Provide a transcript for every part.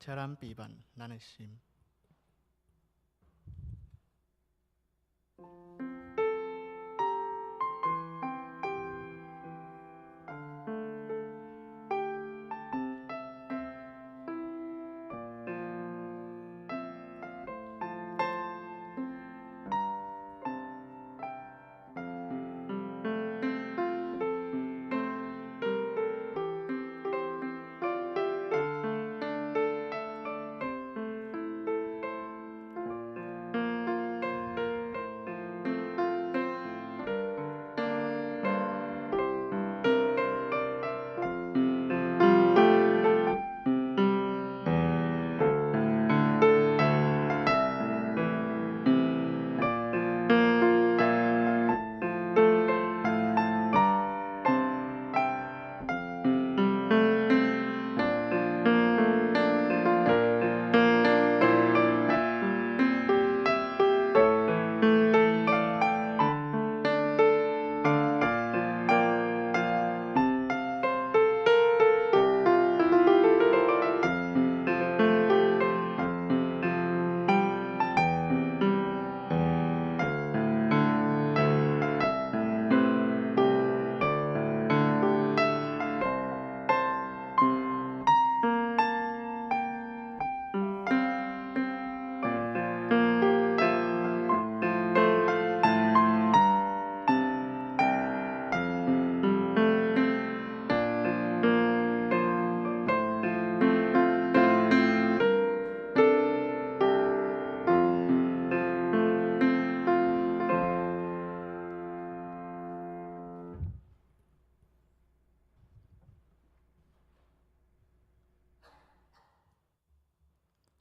請咱閉目咱的心。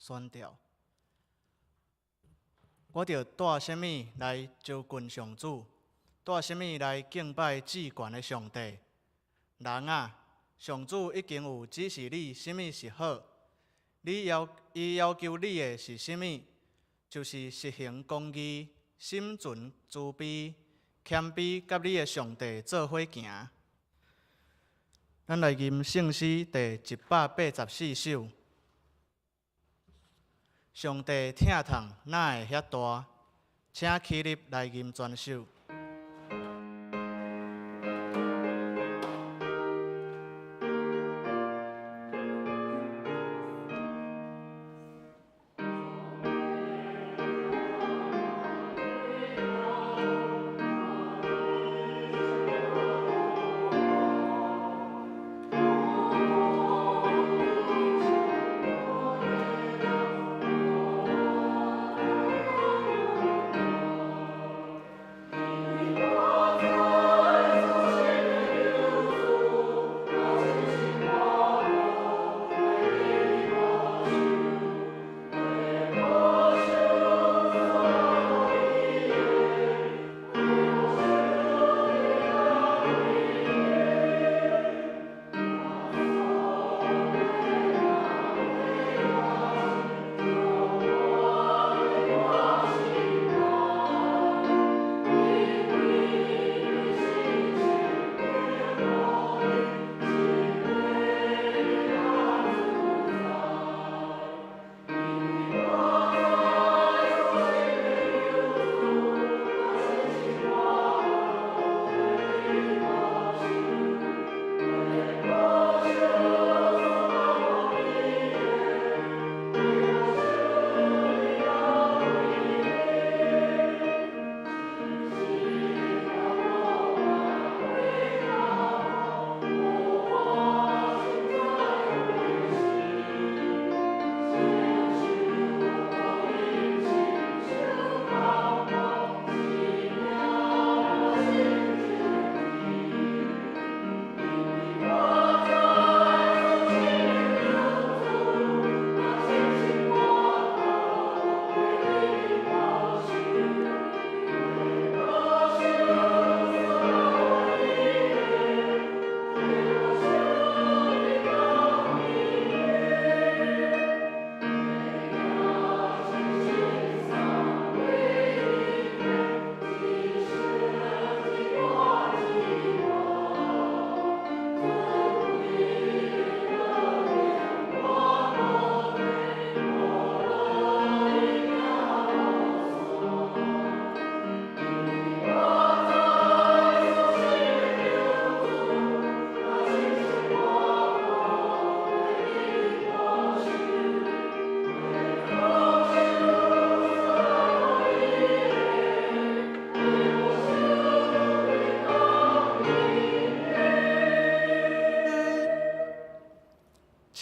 宣調，我著帶啥物來招近上主？帶啥物來敬拜至懸的上帝？人啊，上主已經有指示你啥物是好，你要伊要求你的是啥物？就是實行公義、心存慈悲、謙卑，佮你的上帝做伙行。咱來吟聖詩第184首。上帝疼痛哪會遐大？請起立來吟全首。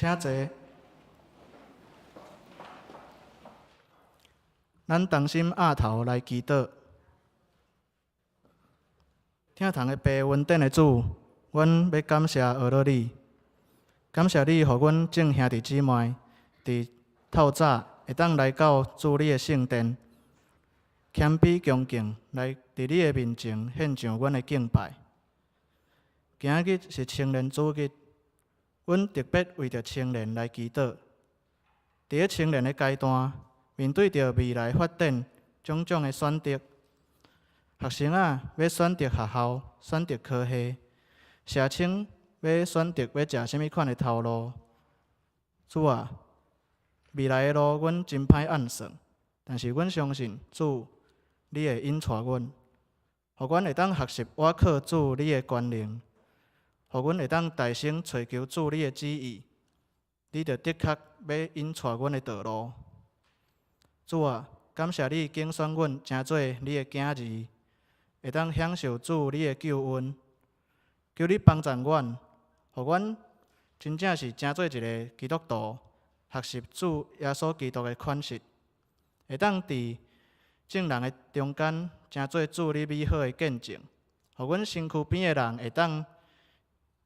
請坐。咱同心徼頭來祈禱。疼痛的父，恩典的主，阮欲感謝阿樂你，感謝你予阮眾兄弟姊妹佇透早會當來到主你的聖殿，謙卑恭敬來佇你的面前獻上阮的敬拜。今仔日是青年主日，阮特別為著青年來祈禱。佇咧青年的階段，面對著未來發展種種的選擇，學生仔欲選擇學校、選擇科系，社青欲選擇欲食啥物款的頭路。主啊，未來的路阮真歹按算，但是阮相信主，你會引帶阮，予阮會當學習倚靠主你的權能，予阮會當大聲揣求主你的旨意，你就的確欲引帶阮的道路。主啊，感謝你揀選阮成做你的囝兒，會當享受主你的救恩。求你幫助阮，予阮真正是成做一个基督徒，學習主耶穌基督的款式，會當佇眾人的中間成做主你美好的見證，予阮身軀邊的人會當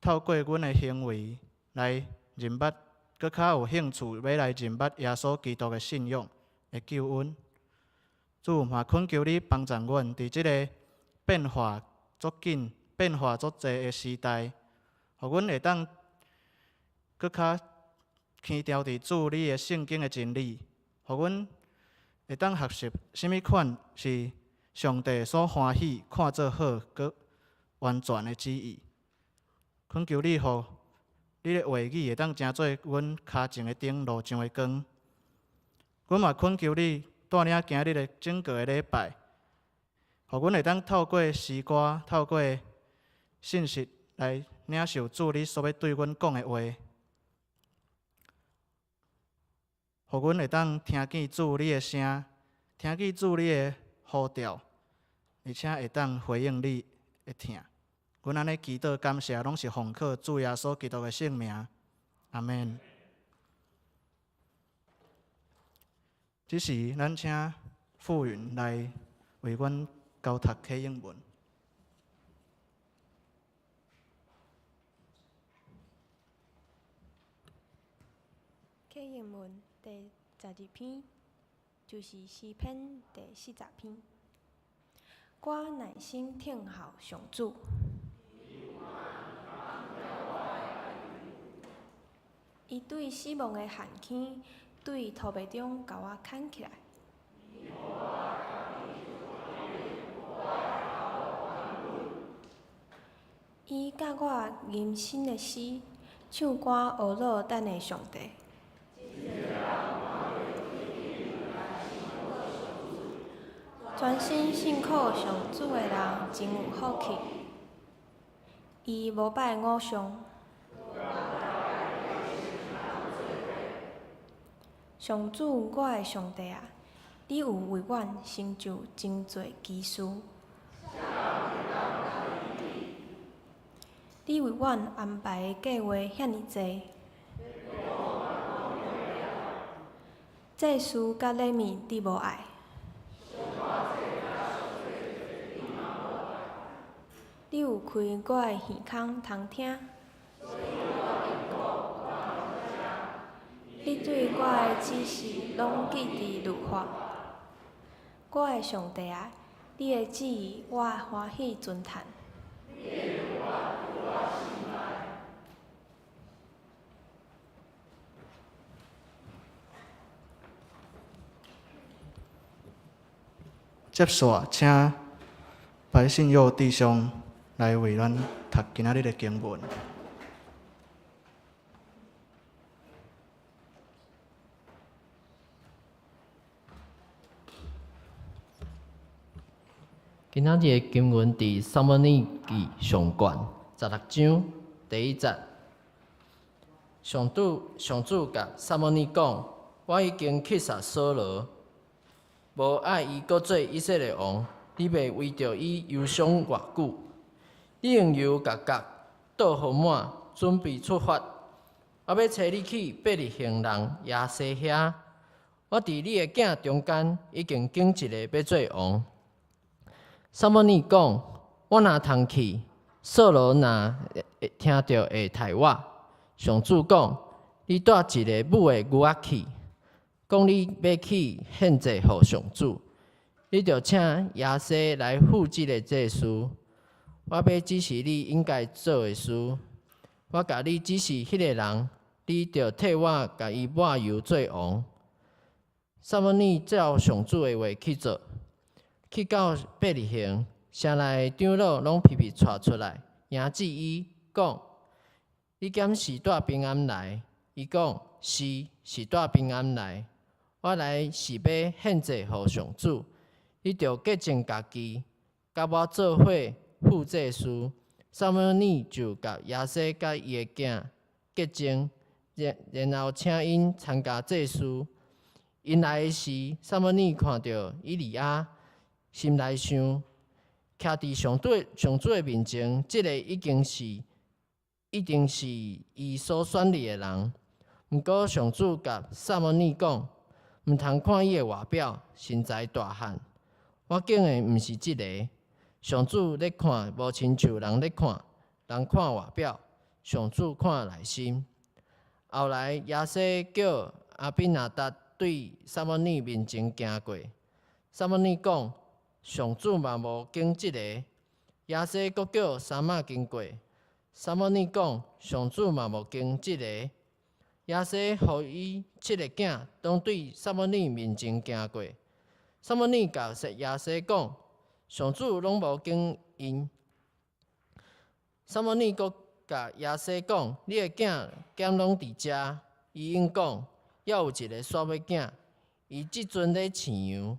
透過阮的行為來認捌，閣較有興趣欲來認捌耶穌基督的信仰的救恩。主嘛懇求你幫助阮，佇這个變化足緊、變化足濟的時代，予阮會當閣較牽牢佇主你的聖經的真理，予阮會當學習啥物款是上帝所歡喜、看做好、閣完全的旨意。懇求你，予你的話語會當成做阮跤前的燈、路上的光。阮嘛懇求你帶領今日的整個的禮拜，予阮會當透過詩歌、透過信息來領受主你所欲對阮講的話，予阮會當聽見主你的聲，聽見主你的呼召，而且會當回應你的疼。阮按呢祈禱感謝，攏是奉靠主耶穌基督的聖名，阿們。這時，咱請傅雲來為阮交讀啟應文。啟應文第12篇，就是詩篇第40篇。我耐心等候上主，伊對死亡的陷坑，對塗白中共我牽起來。伊教我吟新的詩，唱歌呵咾咱的上帝。專心信靠上主的人真有福氣，伊無拜偶像。上主，我的上帝啊，你有為阮成就真濟奇事。你為阮安排的計劃遐爾濟，祭司佮禮物你無愛。你有開我的耳孔通聽。你對我的指示攏記佇律法。我的上帝啊，你的旨意我歡喜尊嘆。接續，請白信佑弟兄來為咱讀今仔日的經文。今仔日的經文佇撒母耳記上卷十六章第一節。上主上主共撒母耳講：我已經棄殺掃羅，無愛伊閣做以色列王，你袂為著伊憂傷偌久。你用油共角倒予滿，準備出發，我欲差你去伯利恆人耶西遐，我佇你的囝中間已經揀一个欲做王。撒母耳講：我若通去，掃羅若聽著會刣我。上主講：你帶一个母的牛仔去，講你欲去獻祭予上主，你著請耶西來負這个祭司。我欲指示你應該做的事。我共你指示彼个人，你著替我共伊抹油做王。撒母耳照上主的話去做，去到伯利恆，城內的長老攏彼彼跩出來迎接伊，講：你敢是帶平安來？伊講：是，是帶平安來。我來是欲獻祭予上主，你著潔淨家己，佮我做伙赴祭司。撒母耳就共耶西佮伊的囝潔淨，然後請𪜶參加祭司。𪜶來的時，撒母耳看著以利押，心內想：徛佇上主的面前，這个一定是伊所選立的人。毋過上主共撒母耳講：毋通看伊的外表、身材大漢，我揀的毋是這个。上主咧看，無親像人咧看，人看外表，上主看內心。後來耶西叫亞比拿達對撒母耳面前行過，撒母耳講：上主嘛無揀這个。耶西閣叫沙瑪經過，撒母耳講：上主嘛無揀這个。耶西予伊七个囝攏對撒母耳面前行過，撒母耳共耶西講：上主攏無揀𪜶。撒母耳閣共耶西講：你的囝敢攏佇遮？伊應講：猶有一个煞尾囝，伊這陣咧飼羊。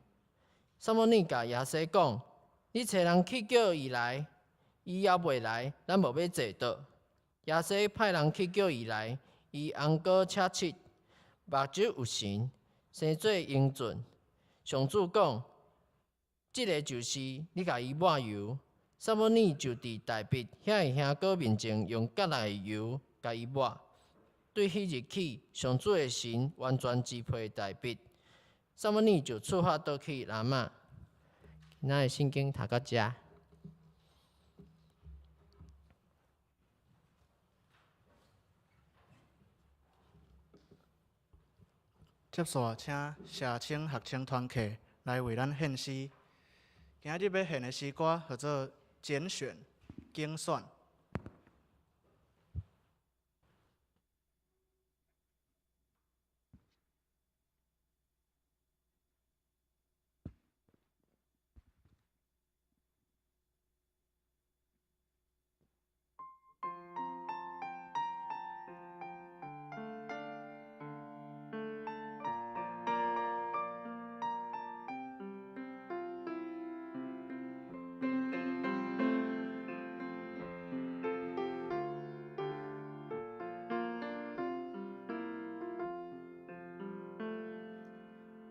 撒母耳共耶西講：你差人去叫伊來，伊猶未來，咱無欲坐倒。耶西派人去叫伊來，伊紅膏赤赤，目睭有神，生做英俊。上主講：這个就是，你共伊抹油。撒母耳就佇大衛遐个兄哥面前，用割來的油共伊抹。對彼日起，上主的神完全支配大衛。撒母耳就出發倒去拉瑪。今仔的聖經讀到遮。接續請社青學生團契來為咱獻詩。今仔日欲獻的詩歌號做《揀選》，揀選。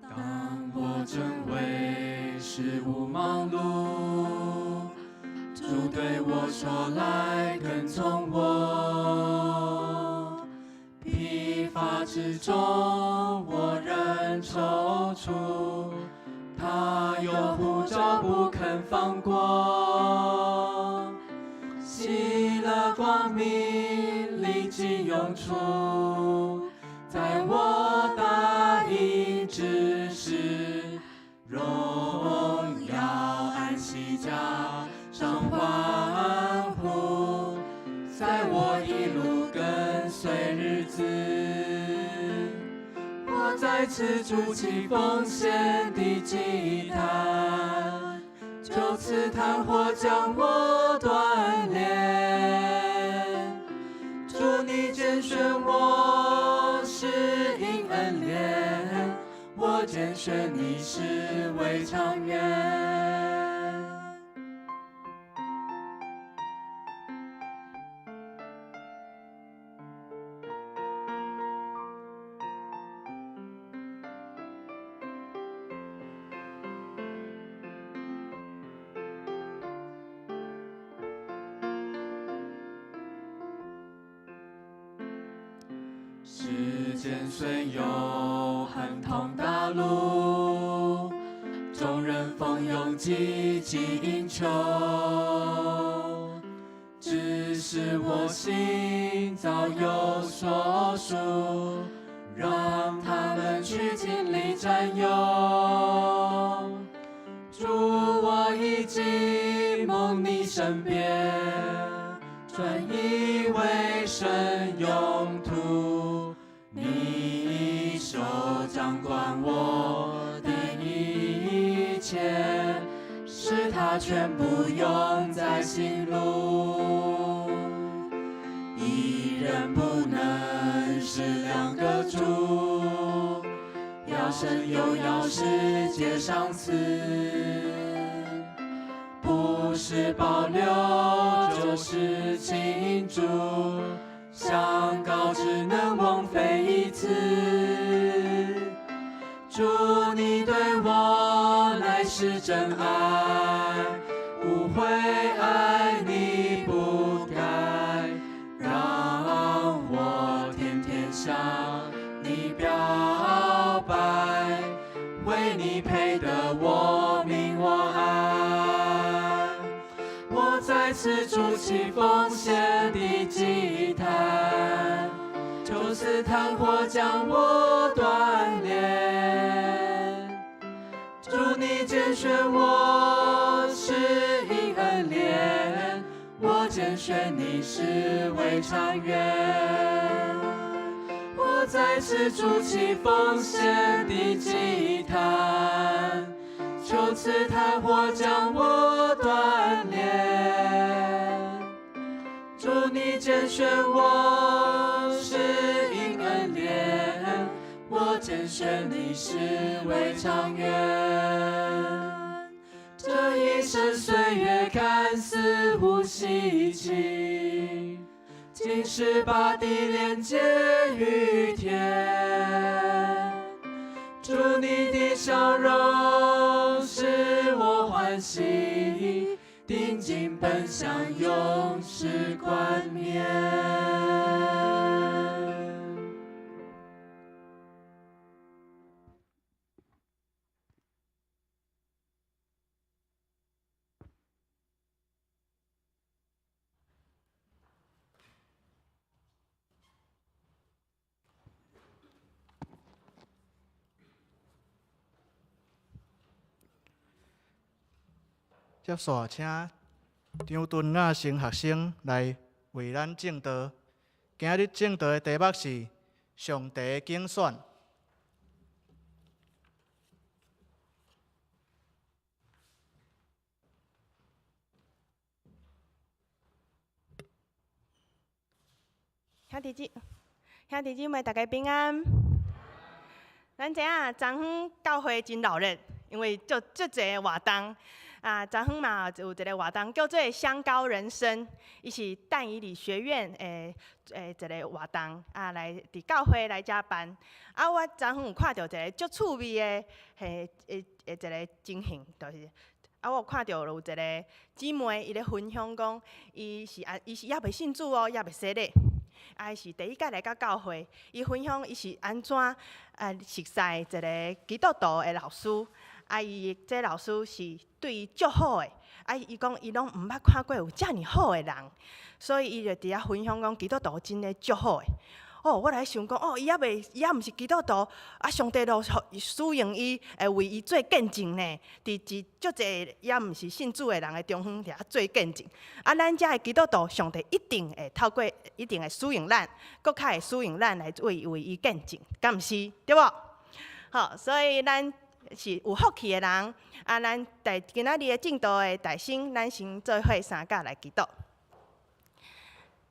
當我正為事務忙碌，主對我說：來跟從我。疲乏之中，我仍躊躇，他又呼召不肯放過。喜樂光明立即湧出，在我答應之時，榮耀安息加上歡呼，在我一路跟隨日子，我再次築起奉獻的祭壇，就此炭火將我鍛煉。主你揀選我是因恩典，我揀選你是為長遠。間雖有橫通大路，眾人蜂擁汲汲營求，只是我心早有所屬，讓他們去盡力佔有。主，我已經蒙你身邊，專一為神用途，你手掌管我的一切，使他全部用在行路。一人不能是兩個主，要神又要世界賞賜，不是保留就是傾注，香膏只能枉費一次。主，你對我乃是真愛，無悔愛你不改，讓我天天向你表白，為你配得我命我愛。我再次築起奉獻的祭壇，就是炭火將我鍛煉。主，你揀選我是因恩典，我揀選你是為長遠。我再次築起奉獻的祭壇，求賜炭火將我鍛煉。主，你揀選我是因恩典，我揀選你是為長遠。這一生歲月看似無稀奇，竟是把地連接於天。主，你的笑容使我歡喜，定睛奔向勇士冠冕。接續，請張敦雅新學生來為咱證道。今日證道的題目是上帝的揀選。兄弟姊，兄弟姊妹，大家平安。咱知影昨昏教會真熱鬧，因為足足濟活動。啊，昨昏嘛有一個活動叫做香膏人生，伊是但以理學院的一個活動，啊，來佇教會來遮辦。啊，我昨昏有看著一個足趣味的，嘿，的一個情形，就是啊，我有看著有一個姊妹，伊咧分享講，伊是啊，伊是猶未信主哦，猶未洗禮，啊，伊是第一擺來到教會，伊分享伊是按怎啊熟似一個基督徒的老師。啊！伊這老師是對伊足好的，啊！伊講伊攏毋捌看過有遮爾好的人，所以伊就佇遐分享講基督徒真的足好的。哦，我來想講，哦，伊猶未，伊猶毋是基督徒，啊，上帝都使用伊，會為伊做見證呢。佇一足濟猶毋是信主的人的中間佇遐做見證。啊，咱遮的基督徒，上帝一定會透過，一定會使用咱，閣較會使用咱來為為伊見證，敢毋是？對無？好，所以咱是有福氣的人，啊！咱在今仔日的證道的大先，咱先做伙三甲來祈禱。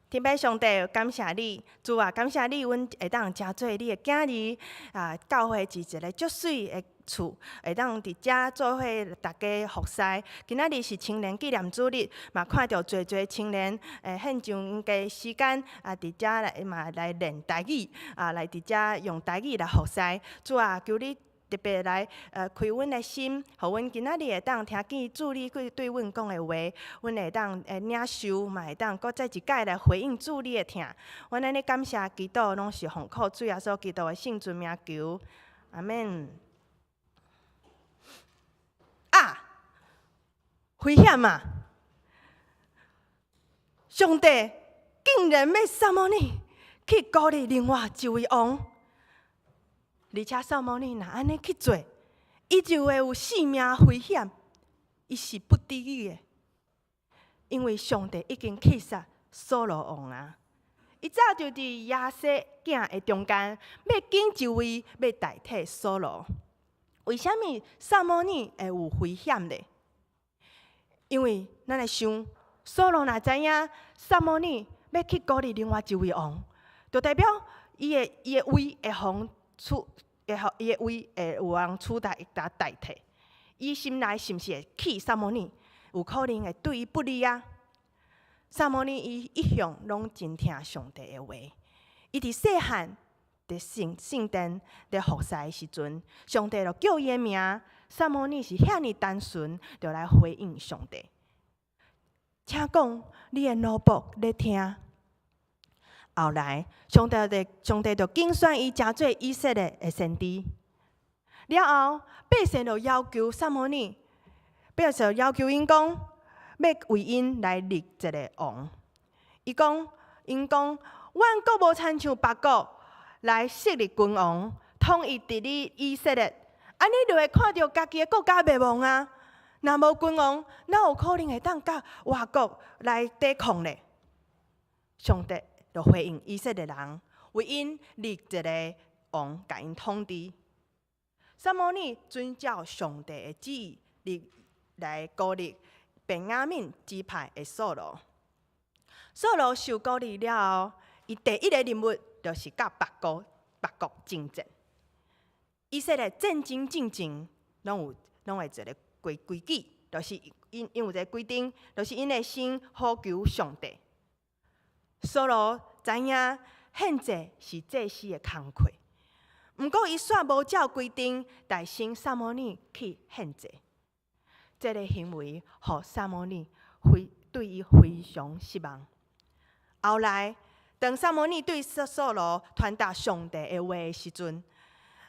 天父上帝，感謝你，主啊，感謝你，阮會當成做你的囝兒啊！教會是一個足媠的厝，會當佇遮做伙大家服侍。今仔日是青年紀念主日，嘛看著濟濟青年獻上的時間啊，佇遮來嘛來練台語啊，來佇遮用台語來服侍。主啊，求你。特別來開阮的心，予阮今仔日會當聽見主你對阮講的話，阮會當領受，嘛會當閣再一擺來回應主你的疼。阮按呢感謝祈禱，攏是奉靠主耶穌基督的聖尊名求，阿們。啊，危險啊！上帝竟然欲撒母耳去膏立另外一位王，而且撒母耳若按呢去做，伊就會有性命危險，伊是不得已的，因為上帝已經棄殺掃羅王啊！伊早就佇耶西囝的中間，欲揀一位欲代替掃羅。為啥物撒母耳會有危險咧？因為咱來想，掃羅若知影撒母耳欲去膏立另外一位王，就代表伊的位會予取，會予伊的位會有人取代共代替。伊心內是毋是會氣撒母耳？有可能會對伊不利啊。撒母耳伊一向攏真聽上帝的話，伊佇細漢佇聖殿佇服侍的時陣，上帝就叫伊的名，撒母耳是遐爾單純，就來回應上帝。請講，你的奴僕咧聽。後來，上帝就揀選伊成做以色列的先知。了後，百姓就要求撒母耳，百姓要求𪜶講，欲為𪜶來立一个王。伊講，𪜶講，阮閣無親像別國來設立君王，統一治理以色列，按呢就會看著家己的國家滅亡啊！若無君王，哪有可能會當佮外國來抵抗咧？上帝就回應以色列人，為𪜶立一个王，共𪜶統治。撒母耳遵照上帝的旨意，立來膏立便雅憫支派的掃羅。掃羅受膏立了後，伊第一个任務就是佮別國征戰。以色列戰爭進前，攏會一个規矩，就是𪜶有一个規定，就是𪜶會先呼求上帝。掃羅知影獻祭是祭司的工課，毋過伊煞無照規定，代先撒母耳去獻祭。這个行為，予撒母耳對伊非常失望。後來，當撒母耳對掃羅傳達上帝的話的時陣，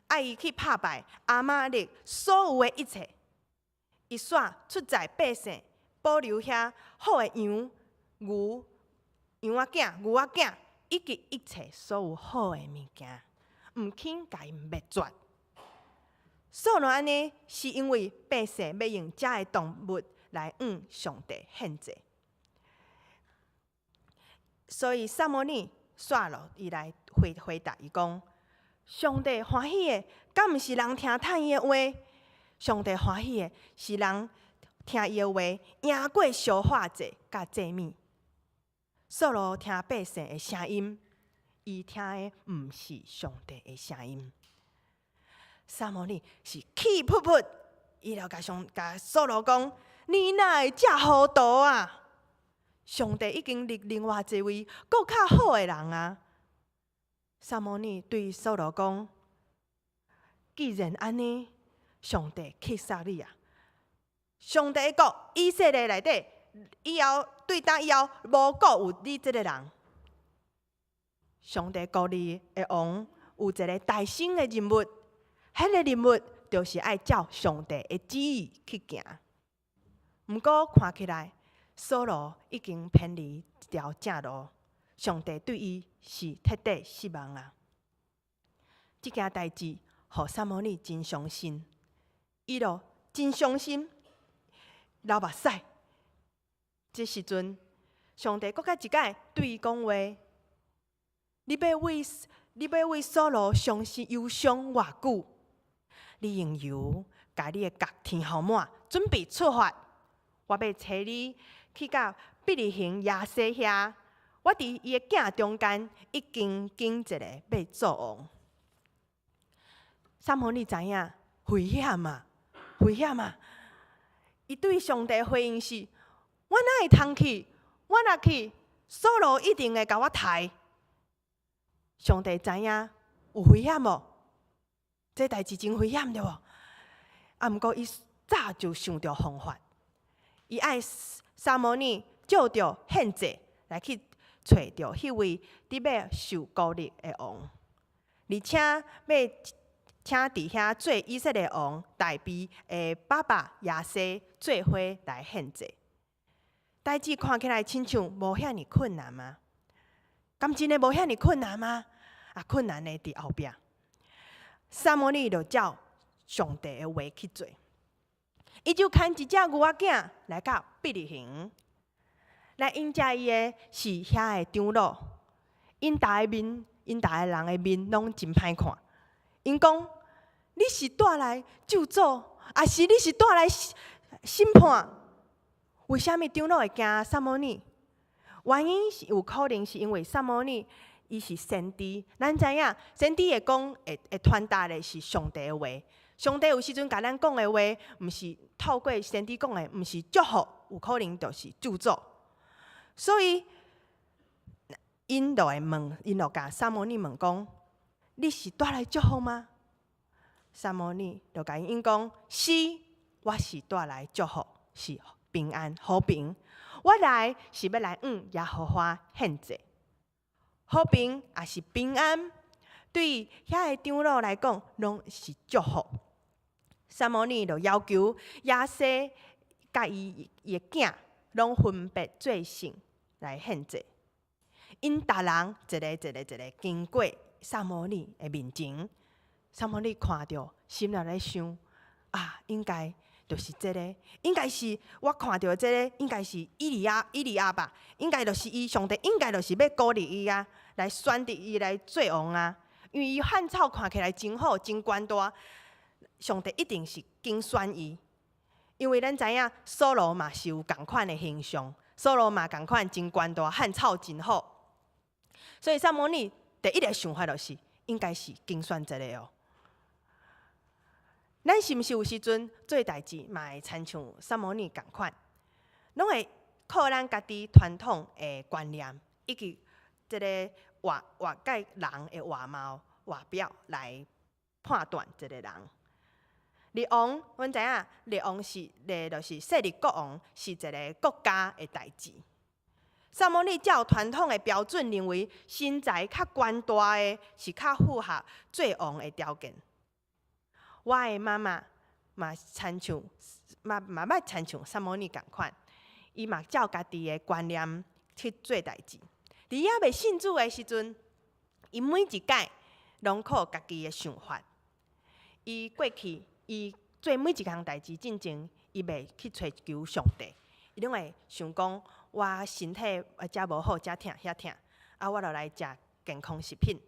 愛伊去拍敗亞瑪力所有的一切，伊煞出宰百姓，保留遐好的羊、牛、羊仔囝、牛仔囝，以及一切所有好的物件，毋肯共𪜶滅絕。掃羅按呢，是因為百姓欲用遮的動物來向上帝獻祭，所以撒母耳煞落伊來回答伊講：上帝歡喜的，敢毋是人聽嘆伊的話？上帝歡喜的是人聽伊的話，贏過燒化祭佮祭物。掃羅聽百姓的聲音，伊聽的毋是上帝的聲音。撒母耳是氣噗噗，伊就共掃羅講：你哪會遮糊塗啊？上帝已經立另外一位閣較好的人啊！撒母耳對掃羅講：既然按呢，上帝棄殺你啊！上帝的國以色列內底，以後對今以後無閣有你這个人。上帝膏立的王有一个大聖的任務，彼个任務就是愛照上帝的旨意去行。毋過看起來，掃羅已經偏離這條正路，上帝對伊是徹底失望啊！這件代誌，予撒母耳真傷心，伊就真傷心，流目屎。這時陣，上帝閣較一擺對伊講話：你欲為掃羅傷心憂傷偌久？你用油共你的角添予滿，準備出發。我欲差你去到伯利恆耶西遐，我佇伊的囝中間已經揀一个欲做王。撒母耳知影危險啊，危險啊！伊對上帝回應是：我哪會通去？我若去，掃羅一定會共我刣。上帝知影有危險無？這代誌真危險對無？啊，毋過伊早就想著方法，伊愛撒母耳照著獻祭來去揣著彼位佇欲受膏立的王，而且欲請佇遐做以色列王大衛的爸爸耶西做伙來獻祭。代誌看起來親像無遐爾困難嗎？敢真的無遐爾困難嗎？啊，困難的佇後壁。撒母耳就照上帝的話去做，伊就牽一隻牛仔囝來到伯利恆，來迎接伊的是遐的長老，𪜶逐个面，𪜶逐个人的面攏真歹看。𪜶講：你是帶來咒詛，抑是你是帶來審判？為啥物長老會驚撒母耳？原因是有可能是因為撒母耳伊是先知，咱知影先知會講會會傳達的是上帝的話。上帝有時陣共咱講的話，毋是透過先知講的，毋是祝福，有可能就是咒詛。所以，𪜶就會問，𪜶就共撒母耳問講：你是帶來祝福嗎？撒母耳就共𪜶講：是，我是帶來祝福，是平安和平。我來是欲來向耶和華獻祭，和平抑是平安，對遐个長老來講，攏是祝福。撒母耳就要求耶西佮伊伊的囝，攏分別做聖來獻祭。𪜶逐人一个一个一个經過撒母耳的面前，撒母耳看著，心內咧想：啊，應該就是這个，應該是我看著這个，應該是以利亞，以利亞吧？應該就是伊，上帝應該就是欲膏立伊啊，來選擇伊來做王啊。因為伊漢草看起來真好，真懸大，上帝一定是揀選伊。因為咱知影掃羅嘛是有仝款的形象，掃羅嘛仝款真懸大，漢草真好。所以撒母耳第一个想法就是，應該是揀選這个哦。咱是毋是有時陣做代誌嘛會親像撒母耳仝款，攏會靠咱家己傳統的觀念，以及這个外外界人的外貌、外表來判斷一个人。立王，阮知影立王是立，就是設立國王是一个國家的代誌。撒母耳照傳統的標準認為，身材較懸大的是較符合做王的條件。我的媽媽嘛親像嘛嘛捌親像撒母耳仝款，伊嘛照家己的觀念去做代誌。佇伊猶未信主的時陣，伊每一擺攏靠家己的想法。伊過去伊做每一項代誌進前，伊袂去揣求上帝，伊攏會想講，我身體啊遮無好，遮疼遐疼，啊我就來食健康食品。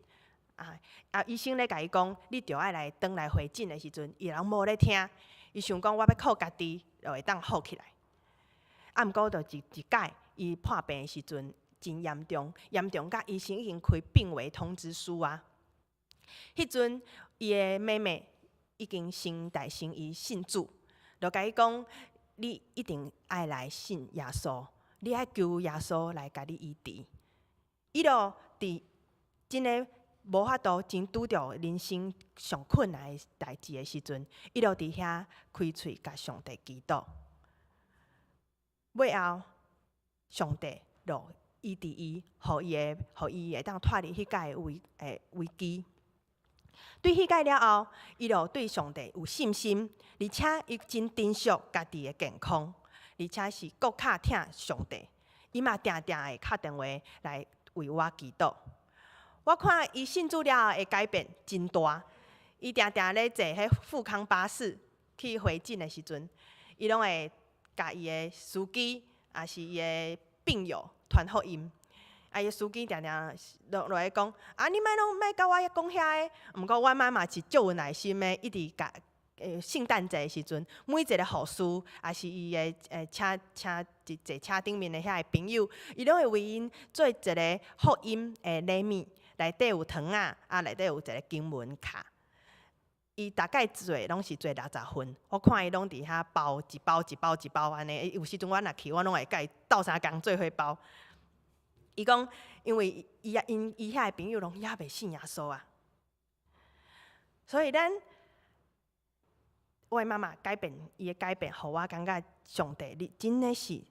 啊啊！醫生咧共伊講，你著愛來轉來回診的時陣，伊攏無咧聽。伊想講，我欲靠家己，就會當好起來。啊，毋過就一一擺，伊破病的時陣真嚴重，嚴重甲醫生已經開病危通知書啊。彼陣伊的妹妹已經先代先伊信主，就共伊講：你一定愛來信耶穌，你愛求耶穌來共你醫治。伊就佇真的無法度，真拄著人生上困難的代誌的時陣，伊就佇遐開喙共上帝祈禱。尾後，上帝就醫治伊，予伊會當脫離彼擺的危機。對彼擺了後，伊就對上帝有信心，而且伊真珍惜家己的健康，而且是閣較疼上帝。伊嘛定定會敲電話來為我祈禱。我看伊信主了後的改變真大，伊定定咧坐彼富康巴士去回診的時陣，伊攏會共伊的司機，抑是伊的病友傳福音。啊，伊的司機定定落落來講，啊，你莫攏莫共我講遐个。毋過我媽嘛是足有耐心的，一直共聖誕節的時陣，每一个護士，抑是伊的車車坐車頂面的遐个朋友，伊攏會為𪜶做一个福音的禮物。內底有糖仔，啊，內底有一个經文卡。伊大概做攏是做60份，我看伊攏佇遐包一包一包一包按呢。有時陣我若去，我攏會共伊鬥相共做伙包。伊講，因為伊啊𪜶伊遐个朋友攏猶未信耶穌啊，所以咱我的媽媽改變，伊的改變，予我感覺上帝，你真的是，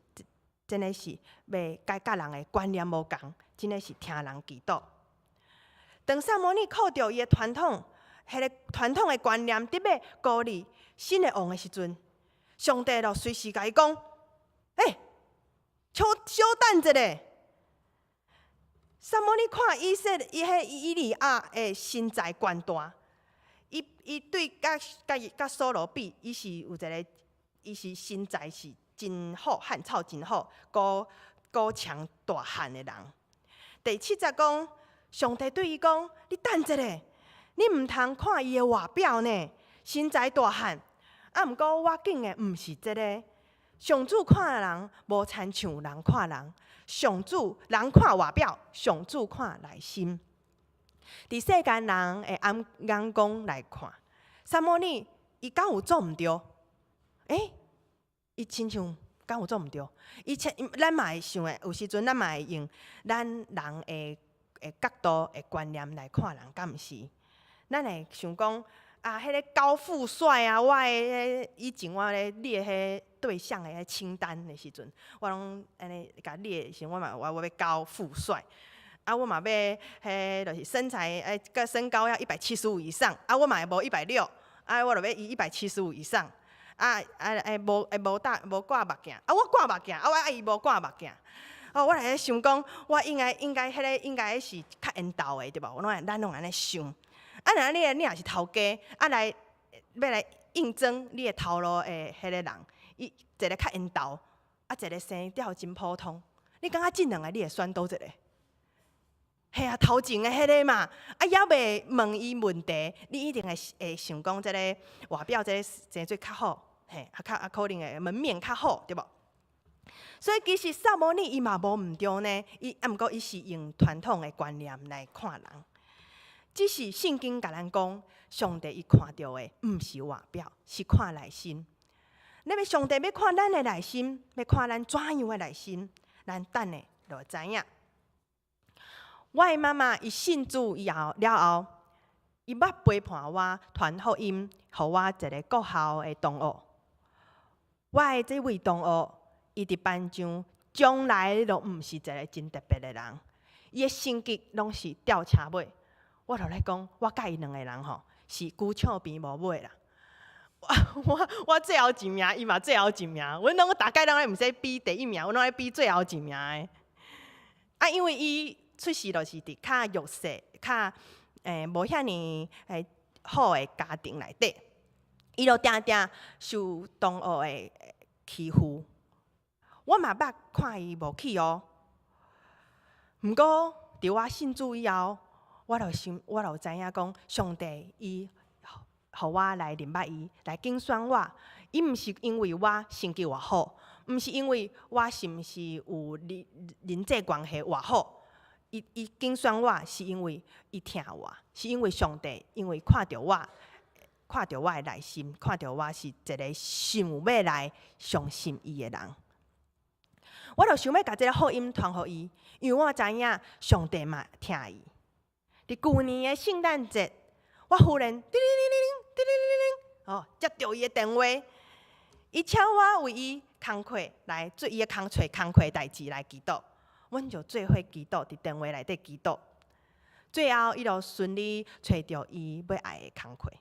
真的是欲佮佮人的觀念無仝，真的是聽人祈禱。當撒母耳靠著伊的傳統，彼个傳統的觀念，佇欲膏立新的王的時陣，上帝就隨時共伊講：欸，小小等一下。撒母耳看以色列，伊彼以利押的身材懸大，伊伊對佮佮佮掃羅比，伊是有一个，伊是身材是真好，漢草真好，高高強大漢的人。第七節講，上帝對伊講：你等一下，你毋通看伊的外表呢，身材大漢，啊，毋過我揀的毋是這个。上主看人無親像人看人，上主人看外表，上主看內心。佇世間人的眼眼光來看，撒母耳伊敢有做毋對？欸，伊親像敢有做毋對？伊切咱嘛會想的，有時陣咱嘛會用咱人的的角度的觀念來看人，敢毋是？咱會想講啊，彼个高富帥啊，我的彼以前我咧列彼對象的彼清單的時陣，我攏按呢共列的時陣，我嘛我我欲高富帥，啊，我嘛欲彼就是身材欸，佮身高要175以上，啊，我嘛會無160，啊，我就欲伊175以上，啊啊欸無欸無戴無掛目鏡，啊，我掛目鏡，啊，我愛伊無掛目鏡。哦，我來咧想講，我應該應該彼个應該是較緣投的對無？我攏咱攏按呢想。啊，若你你若是頭家，啊來欲來應徵你的頭路的彼个人，伊一個較緣投，啊一個生調真普通，你感覺這兩个你會選佗一個？嘿啊，頭前的彼个嘛，啊猶未問伊問題，你一定會會想講這个外表這个生做較好，嘿，啊較啊可能會門面較好，對無？所以其實撒母耳伊嘛無毋對呢，伊啊毋過伊是用傳統的觀念來看人。只是聖經共咱講，上帝伊看著的毋是外表，是看內心。你欲上帝欲看咱的內心，欲看咱怎樣的內心，咱等下就會知影。我的媽媽伊信主以後了後，伊捌陪伴我傳福音，予我一个國校的同學。我的這位同學，伊佇班上從來都毋是一个真特別的人，伊的成績攏是吊車尾。我就咧講，我佮伊兩个人吼是龜笑邊無尾啦。我我最後一名，伊嘛最後一名。阮攏大概攏咧毋使比第一名，阮攏咧比最後一名的。啊，因為伊出世就是佇較弱勢、較無遐爾好的家庭內底，伊就定定受同學的欺負。我嘛捌看伊無起哦。毋過佇我信主以後，我就想，我就知影講，上帝伊予我來認捌伊，來揀選我。伊毋是因為我成績偌好，毋是因為我是毋是有人人際關係偌好。伊伊揀選我是因為伊疼我，是因為上帝因為看著我，看著我的內心，看著我是一个想欲來相信伊的人。我就想欲共這个福音傳予伊，因為我知影上帝嘛疼伊。佇舊年的聖誕節，我忽然叮鈴鈴鈴鈴叮鈴鈴鈴，哦，接著伊的電話，伊請我為伊工課來做伊的工課工課代誌來祈禱，阮就做伙祈禱，佇電話內底祈禱。最後，伊就順利揣著伊欲愛的工課。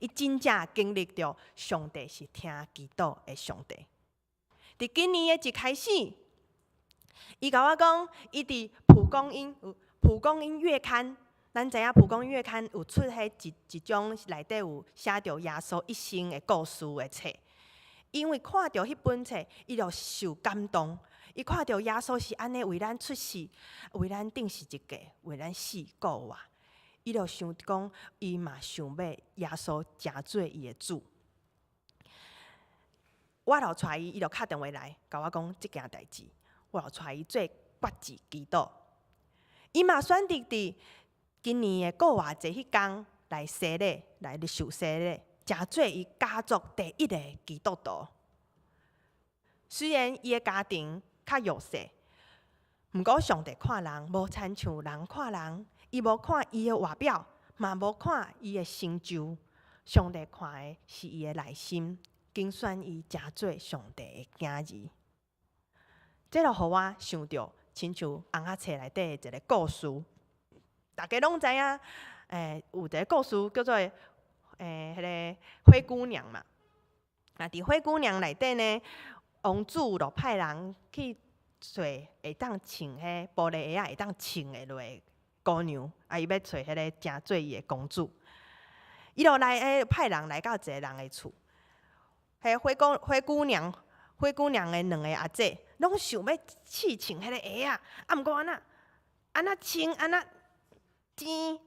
伊真正經歷著上帝是聽祈禱的上帝。佇今年的一開始，伊共我講，伊佇蒲公英蒲公英月刊，咱知影蒲公英月刊有出彼一一種內底有寫著耶穌一生的故事的冊。因為看著彼本冊，伊就受感動。伊看著耶穌是按呢為咱出世，為咱釘十字架，為咱死復活。伊就想講，伊嘛想欲耶穌成做伊的主。我就帶伊，伊就敲電話來，共我講這件代誌。我就帶伊做決志祈禱。伊嘛選擇佇今年的復活節彼工來洗禮，來受洗禮，成做伊家族第一个基督徒。雖然伊的家庭較弱勢，毋過上帝看人無親像人看人，伊無看伊的外表，嘛無看伊的成就。上帝看的是伊的內心，揀選伊成做上帝的囝兒。這就予我想著，親像尪仔冊內底的一个故事，大家攏知影，有一个故事叫做彼个灰姑娘嘛。啊，佇灰姑娘內底呢，王子就派人去揣會當穿彼玻璃鞋仔，會當穿會落的姑娘，啊，伊欲揣彼个成做伊的公主。伊就來派人來到一个人的厝，彼灰姑娘的兩个阿姐，攏想欲試穿彼个鞋仔，啊，毋過按怎按怎穿按怎尖，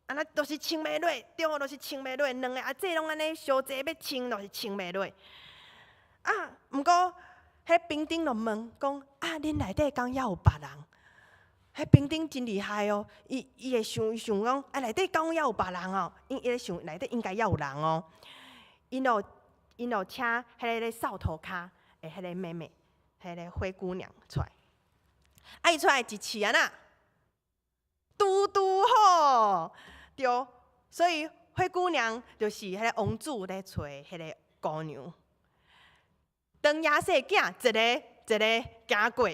按怎都是穿袂落，對，就是穿袂落。兩个阿姐攏按呢相爭欲穿，就是穿袂落。啊，毋過彼兵丁就問講：啊，恁內底敢猶有別人？彼兵丁真厲害哦，伊會想想講，啊，內底敢猶有別人哦？伊咧想內底應該猶有人哦。𪜶就請彼个咧掃塗跤的彼个妹妹，彼个灰姑娘出來。啊，伊出來一試按怎，拄拄好，對。所以灰姑娘就是彼个王子咧揣彼个姑娘。當耶西囝一个一个行過。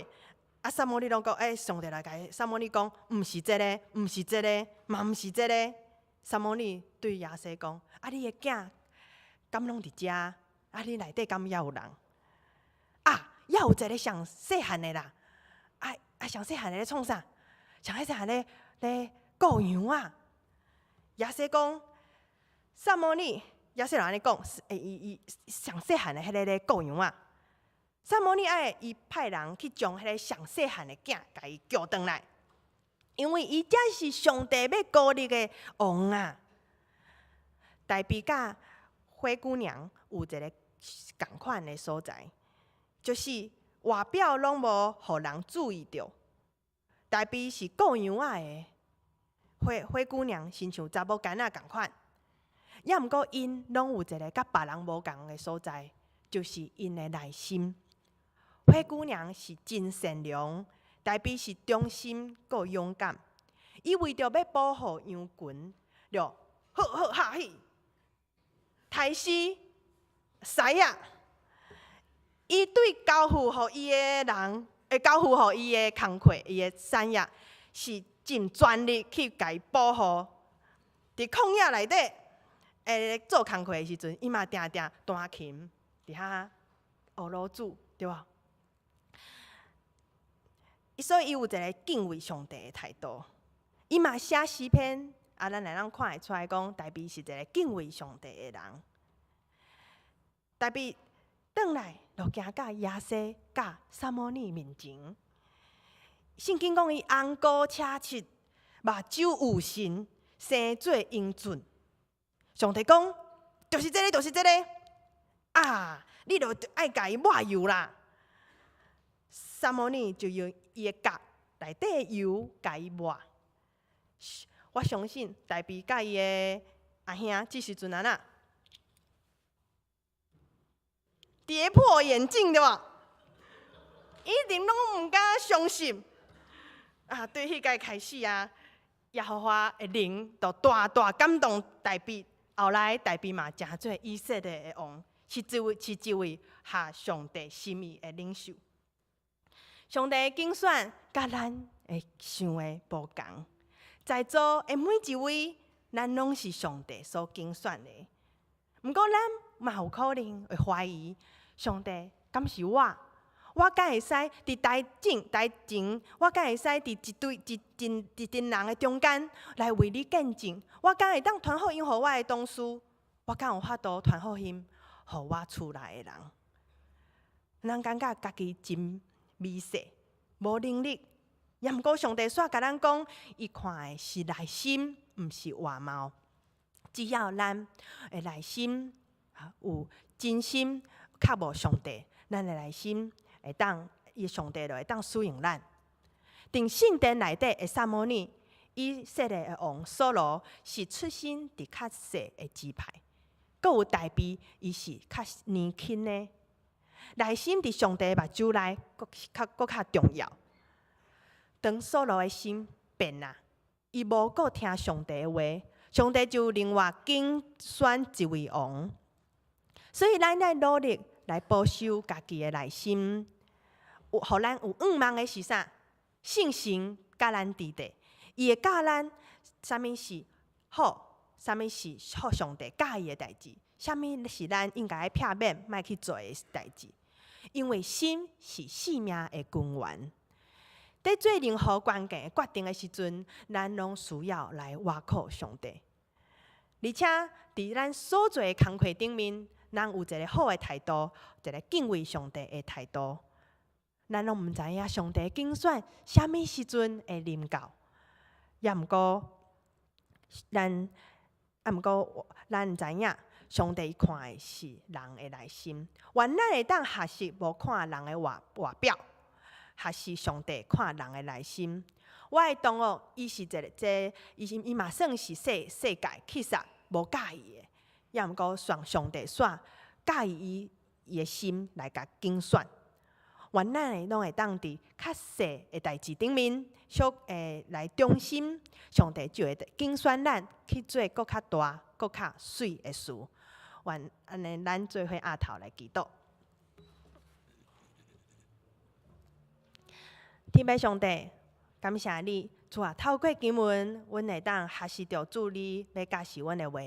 啊，撒母耳攏講，欸，上帝來共撒母耳講，毋是這个，毋是這个，嘛毋是這个。撒母耳對耶西講，啊，你的囝敢攏佇遮？啊，你內底敢猶有人？啊，猶有一个上細漢的啦。啊啊，上細漢的咧創啥？上細漢咧咧顧羊仔。耶西講，撒母耳，耶西就按呢講，欸，伊上細漢的彼个咧顧羊仔。撒母耳愛伊派人去將彼个上細漢的囝共伊叫轉來，因為伊才是上帝欲膏立的王啊！大衛佮灰姑娘有一个仝款的所在，就是外表攏無予人注意著。大衛是顧羊仔的，灰姑娘親像查某囡仔仝款，抑毋過𪜶攏有一个佮別人無仝的所在，就是𪜶的內心。灰姑娘是真善良，大衛是忠心閣勇敢。伊為著欲保護羊群，就好好下去，刣死獅仔。伊對交付予伊的人，會交付予伊的工課，伊的產業是盡全力去共伊保護。佇曠野內底，做工課的時陣，伊嘛定定彈琴，佇遐學老主，對無？所以伊有一个敬畏上帝的態度。伊嘛寫詩篇，啊，咱會當看會出來講，大衛是一个敬畏上帝的人。大衛轉來就行到耶西佮撒母耳面前。聖經講伊紅膏赤漆，目睭有神，生做英俊。上帝講，就是這个，就是這个。啊，你就愛共伊抹油啦。撒母耳就用伊的角內底的油共伊抹。我相信大衛佮伊的阿兄這時陣按怎？跌破眼鏡對無？一定攏毋敢相信。啊，對彼个開始啊，耶和華的靈就大大感動大衛。後來大衛嘛成做以色列的王，是一位合上帝心意的領袖。上帝的揀選佮咱會想的無仝，在座的每一位，咱攏是上帝所揀選的。毋過咱嘛有可能會懷疑，上帝敢是我？我敢會使佇台前台前，我敢會使佇一堆一陣一陣人的中間來為你見證？我敢會當傳福音予我的同事？我敢有法度傳福音予我厝內的人？咱感覺家己真微細，無能力。也毋過上帝煞共咱講，伊看的是內心，毋是外貌。只要咱的內心有真心渴慕上帝，咱的內心會當，伊上帝就會當使用咱。佇聖殿內底的撒母耳，以色列的王掃羅是出身佇較細的支派，閣有大衛，伊是較年輕的。內心佇上帝目睭內，閣較重要。當掃羅的心變啊，伊無閣聽上帝的話，上帝就另外揀選一位王。所以咱愛努力來保守家己的內心，有予咱有向望的是啥？聖神佮咱佇咧，伊會教咱啥物是好，啥物是予上帝佮意的代誌，啥物是咱應該愛避免莫去做的代誌。因為心是性命的根源。佇做任何關鍵的決定的時陣，咱攏需要來倚靠上帝。而且，佇咱所做的工課頂面，咱有一个好的態度，一个敬畏上帝的態度。咱攏毋知影上帝揀選啥物時陣會臨到，也毋過咱，啊毋過咱毋知影上帝看的是人的內心。願咱會當學習無看人的外表，學習上帝看人的內心。我的同學，伊是一个這，伊是伊嘛算是世界其實無佮意的，也毋過上帝煞佮意伊伊的心來共揀選。願咱會攏會當佇較細的代誌頂面，小來忠心，上帝就會揀選咱去做閣較大、閣較媠的事。願按呢，咱做伙徛頭來祈禱。天父上帝，感謝你，主啊，透過經文，阮會當學習著主你欲教示阮的話。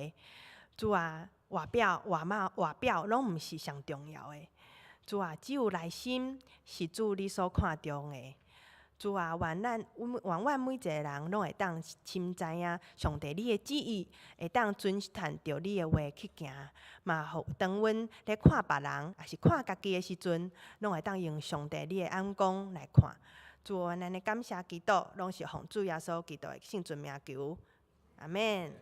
主啊，外表、外貌、外表攏毋是上重要的。主啊，只有內心是主你所看重的。主啊，願咱，願阮每一个人攏會當深知影上帝你的旨意，會當遵循著你的話去行。嘛，予當阮咧看別人，抑是看家己的時陣，攏會當用上帝你的眼光來看。主啊，咱的感謝祈禱，攏是奉主耶穌基督的聖尊名求。阿們。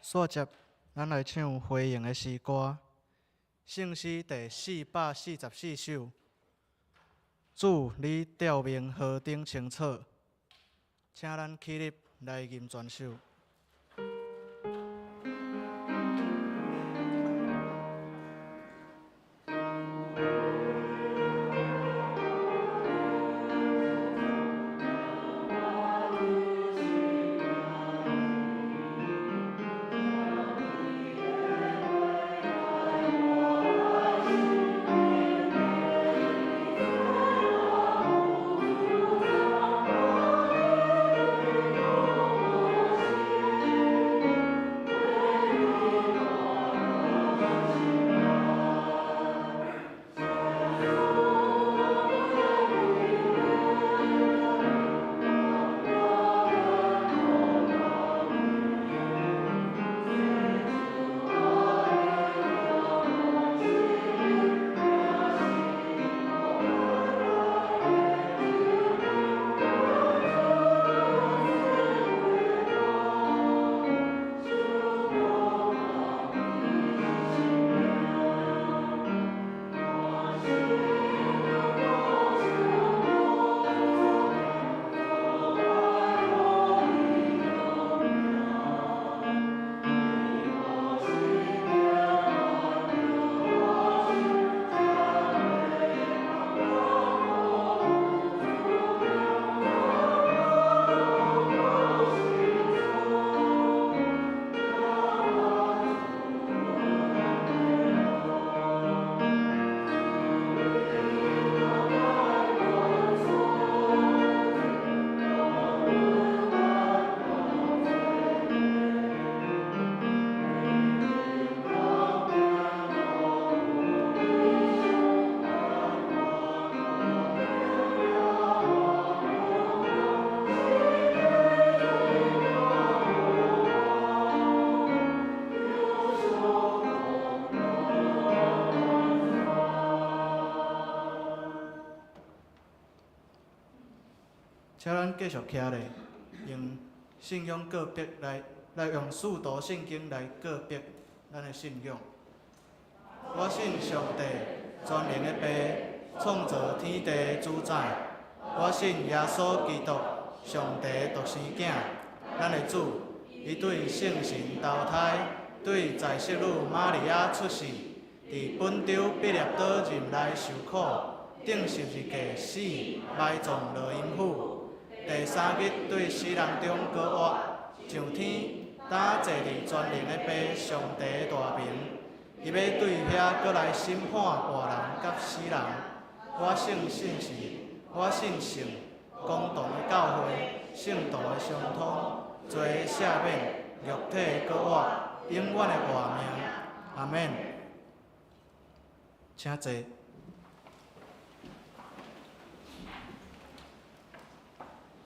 煞接，咱來唱回應的詩歌，聖詩第444首。主，你照明何等清楚，請咱起立來吟全首。請咱繼續徛咧，用信仰告白來來用使徒信經來告白咱的信仰。我信上帝，全能的父，創造天地的主宰。我信耶穌基督，上帝的獨生囝，咱的主。伊對聖神投胎，對在聖女瑪利亞出世，佇本丟彼拉多任內受苦，釘釘十字架死，埋葬落陰府。第三日對死人中閣活，上天，担坐佇全能的父上帝的大爿。伊欲對遐閣來審判活人佮死人。我信聖神，我信聖公同的教會，聖徒的相通，罪的赦免，肉體的閣活，永遠的活命。阿們。請坐。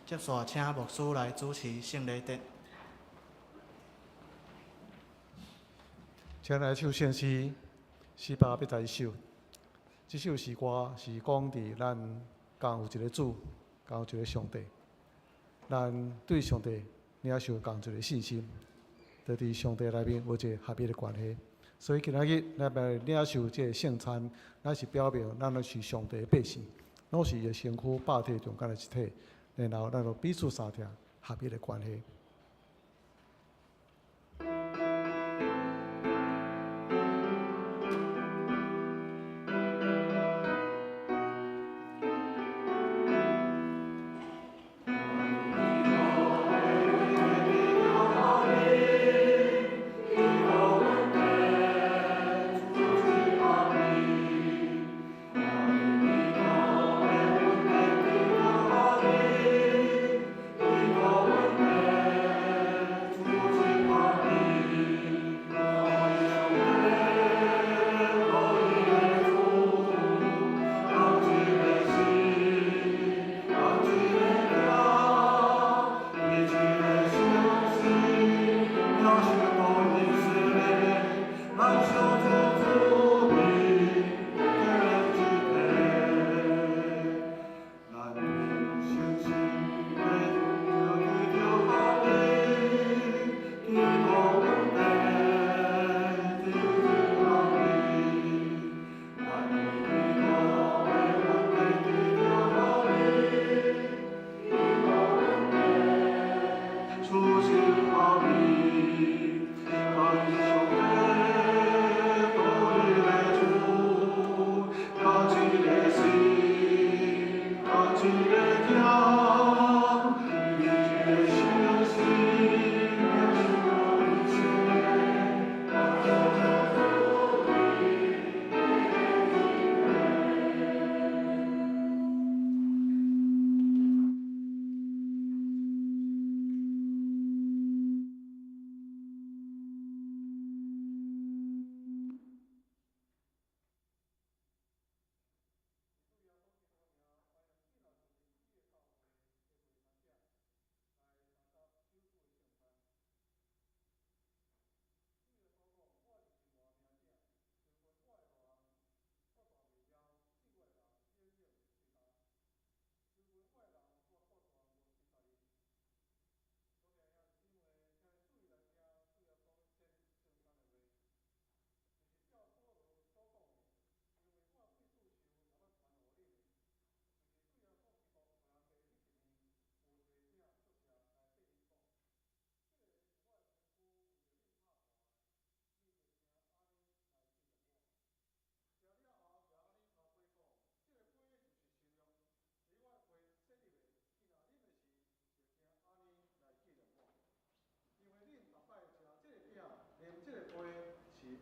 接續請牧師來主持聖禮典。請來唱聖詩481首。這首詩歌是講佇咱仝有一个主，仝有一个上帝。咱對上帝領受仝一个信心，就佇上帝內面有一个合一的關係。所以今仔日咱來領受這个聖餐，咱是表明咱攏是上帝的百姓，攏是伊的身軀、百體中間的一體，然後咱就彼此相疼合一的關係。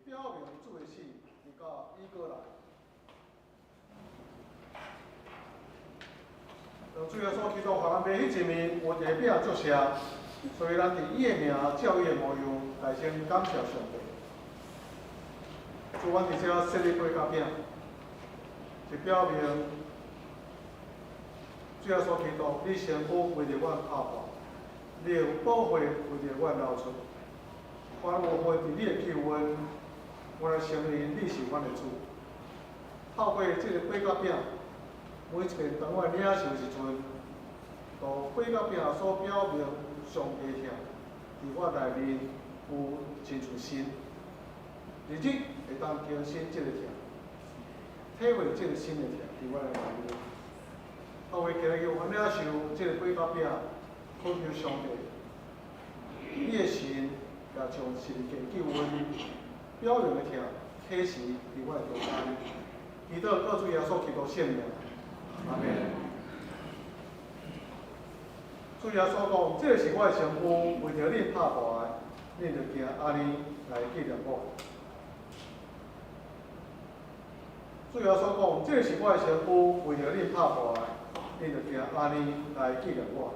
表明主的死，直到伊閣來。當主耶穌基督予咱爸彼一面有一个餅祝謝，所以咱佇伊的名照伊的模樣來先感謝上帝。主，阮佇遮設立杯佮餅，是表明主耶穌基督，你身軀為著阮拍破，你的寶血為著阮流出。阮有份佇你的救恩，阮來承認你是阮的主。透過這个杯佮餅，每一遍當阮領受的時陣，都杯佮餅所表明上帝疼，佇我內面有親像神，日日會當更新這个疼，體會這个新的疼佇我的內面。透過今日阮領受這个杯佮餅，懇求上帝，你的神也將十字架救恩表明的疼啟示佇我的中間。祈禱靠主耶穌基督聖名。阿門。主耶穌講：這是我的身軀，為著恁拍破的，恁著行按呢來紀念我。主耶穌講：這是我的身軀，為著恁拍破的，恁著行按呢來紀念我。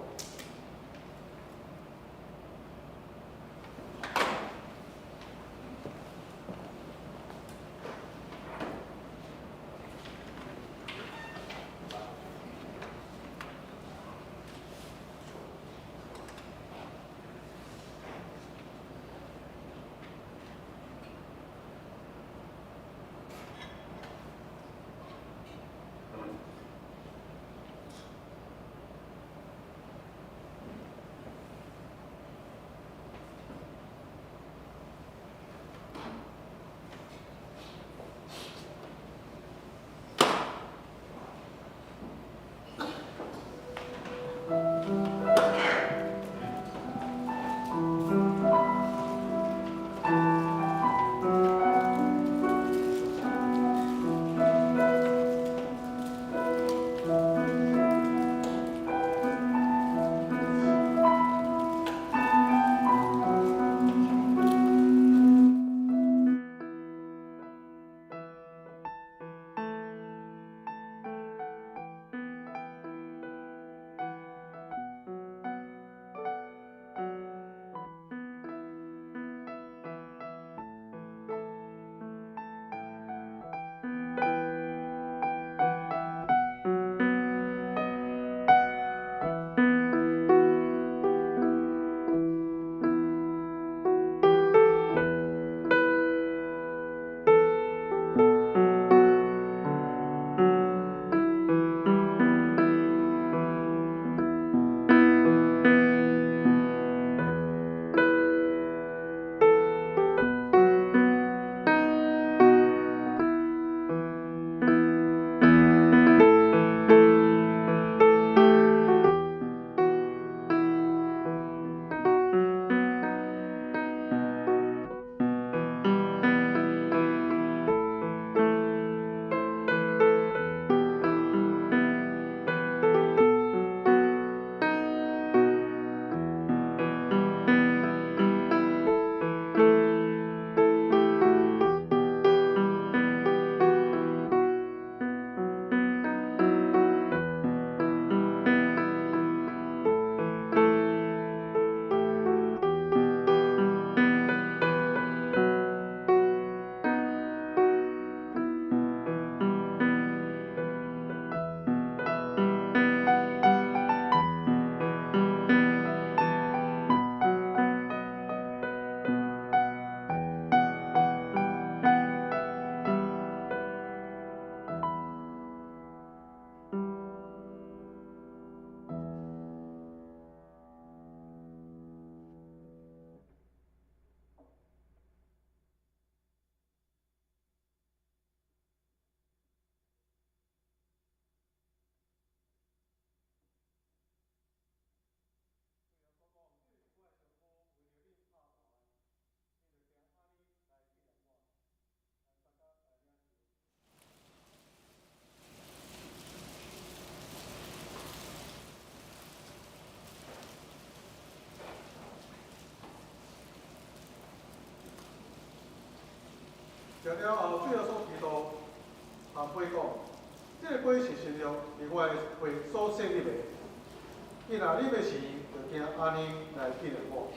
食了後，主耶穌基督含杯講：這個杯是新約，是我的血所設立的。伊若啉的時，就行按呢來紀念我。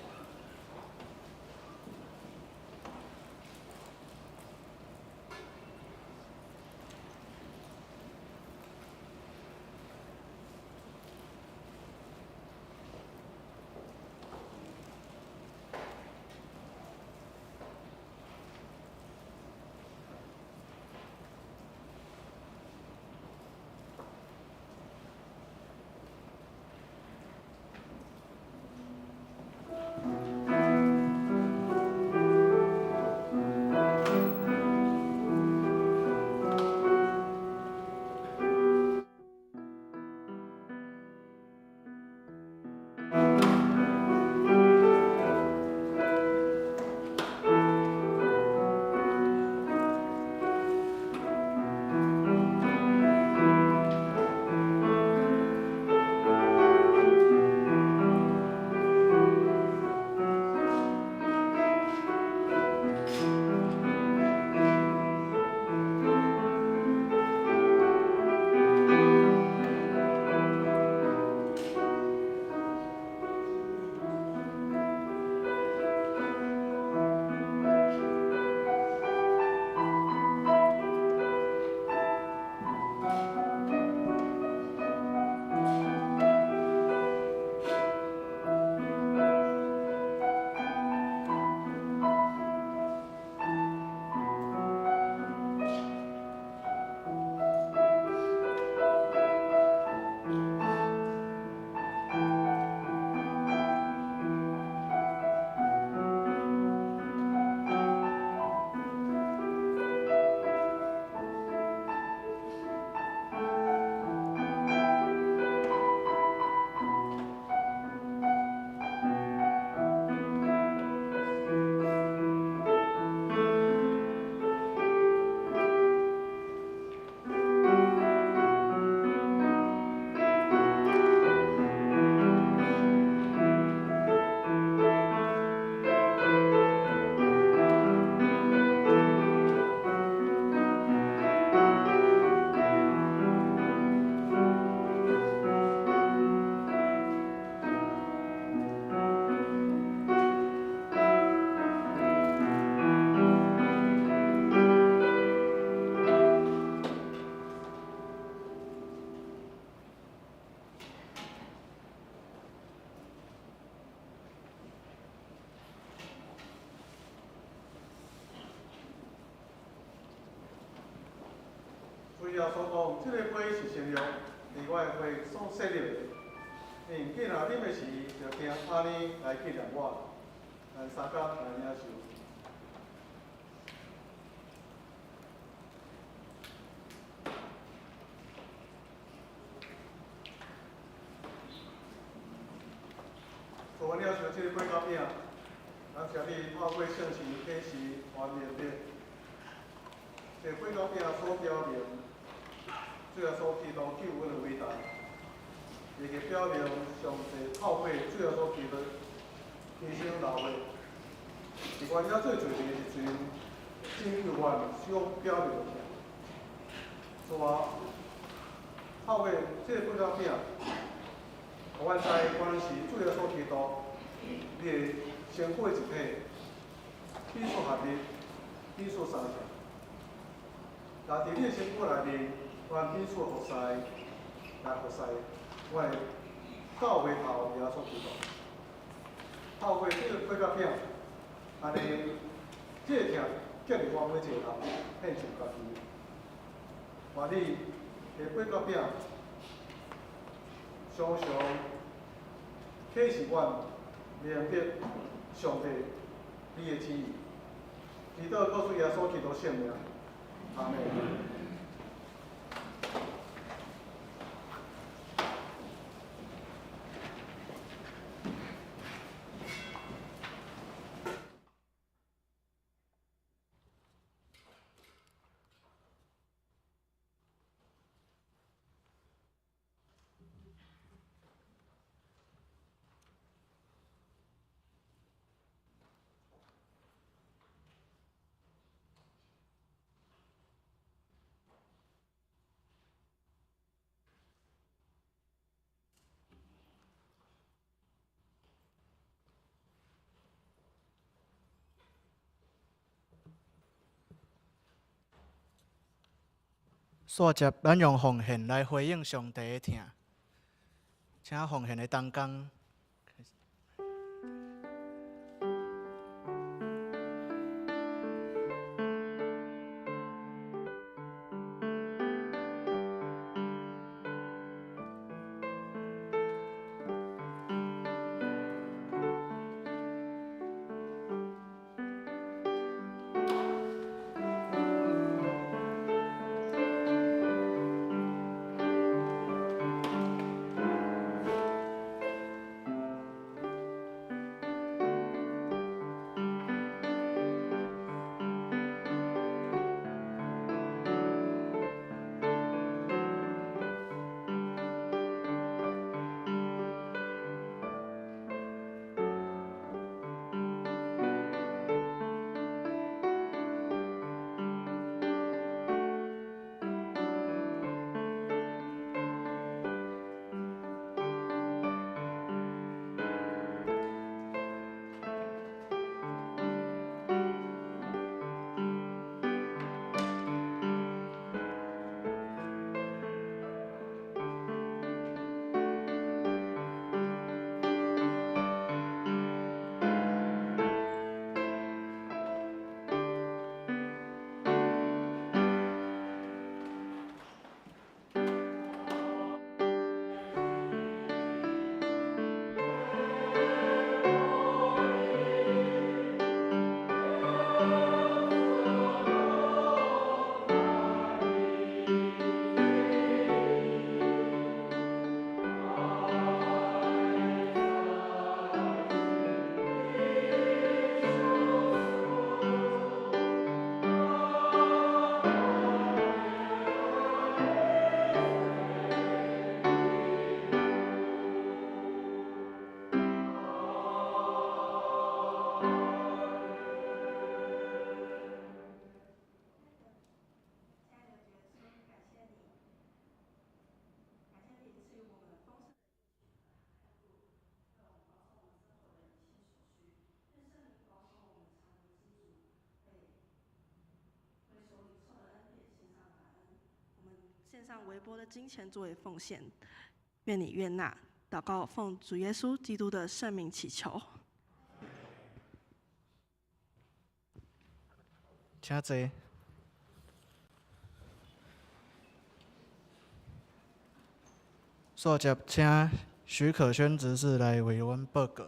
主耶穌講，這個杯是新約，是我的血所設立的。恁囝若啉的時，就定按呢來紀念我。咱三工來領受。做完了受這個杯仔餅，感謝你透過聖神啟示，予阮明白。這個杯仔餅所表明，主耶穌基督救阮的偉大，亦會表明上帝透過主耶穌基督犧牲流血，是阮猶做罪人的時陣，拯救阮所表明的。主啊，透過這個杯仔餅，予阮知阮是主耶穌基督，你的身軀的一體，彼此合一，彼此相像。若佇你的身軀內面，阮彼此服侍，來服侍阮的教會頭耶穌基督。透過這個杯仔餅，按呢，這個疼激勵我每一個人獻上家己。願你的杯仔餅，常常啟示阮明白上帝你的旨意。祈禱靠主耶穌基督聖名，阿們。煞接，咱用奉獻來回應上帝的疼，請奉獻的同工。献上微薄的金錢作為奉獻，願你悅納。禱告奉主耶穌基督的聖名祈求。請坐。煞接請許可軒執事來為阮報告。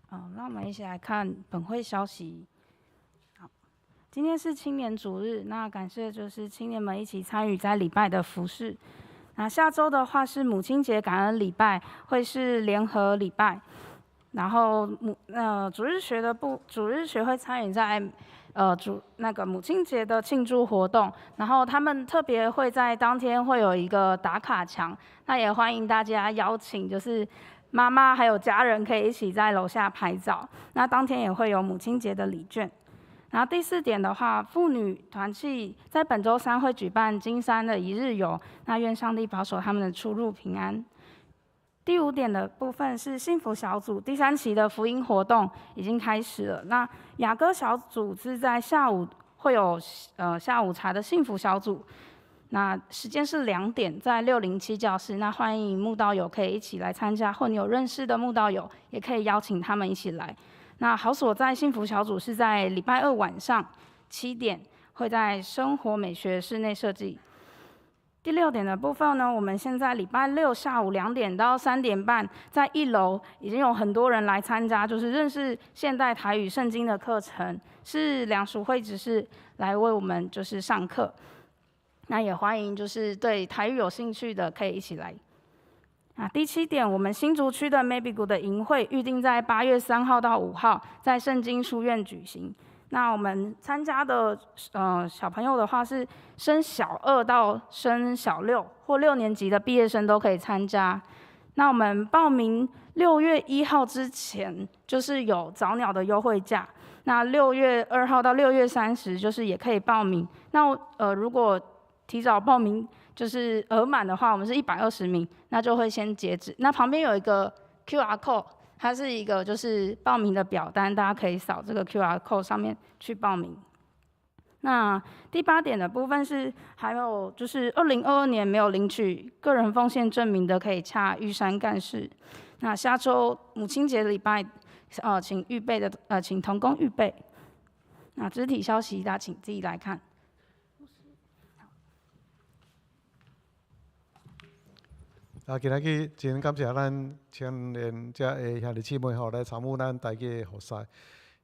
好，那我們一起來看本會消息。好，今天是青年主日，那感謝就是青年們一起參與在禮拜的服事。那下週的話是母親節感恩禮拜，會是聯合禮拜。然後主日學的部主日學會參與在主那個母親節的慶祝活動，然後他們特別會在當天會有一個打卡牆，那也歡迎大家邀請，就是媽媽還有家人可以一起在樓下拍照。那當天也會有母親節的禮券。然後第四點的話，婦女團契在本週三會舉辦金山的一日遊，那願上帝保守他們的出入平安。第五點的部分是幸福小組第三期的福音活動已經開始了。那雅歌小組是在下午會有下午茶的幸福小組，那時間是2點，在607教室。那歡迎慕道友可以一起來參加，或你有認識的慕道友也可以邀請他們一起來。那好所在幸福小組是在禮拜二晚上7點，會在生活美學室內設計。第六點的部分呢，我們現在禮拜六下午2點到3點半，在1樓已經有很多人來參加，就是認識現代台語聖經的課程，是梁淑慧執事來為我們就是上課。那也歡迎就是對台語有興趣的可以一起來。啊，第七點，我們新竹區的 Maybe 的營會預定在8月3號到5號在聖經書院舉行。那我們參加的小朋友的話是升小2到升小6或6年級的畢業生都可以參加。那我們報名6月1號之前就是有早鳥的優惠價，那6月2號到6月30就是也可以報名。那如果提早報名就是額滿的話，我們是120名，那就會先截止。那旁邊有一個 QR code。它是一個就是報名的表單，大家可以掃這個 QR code 上面去報名。那第八點的部分是，還有就是2022年沒有領取個人奉獻證明的，可以洽玉山幹事。那下週母親節禮拜，請預備的請同工預備。那肢體消息，大家請自己來看。啊，今仔日真感謝咱青年遮的兄弟姊妹吼來參與咱台語的服事，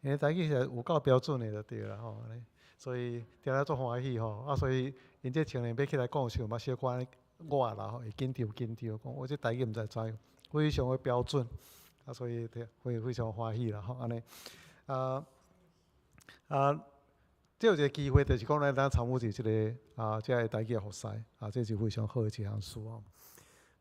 因為台語是有夠標準的就對啦吼，所以聽了足歡喜吼。啊，所以𪜶這青年欲起來講時，嘛小可我啦吼，會緊張緊張，講我這台語毋知知，非常的標準，啊，所以非非常歡喜啦吼，按呢，這有一個機會，就是講咱參與這個啊，這个台語的服事，啊，這是非常好的一項事吼。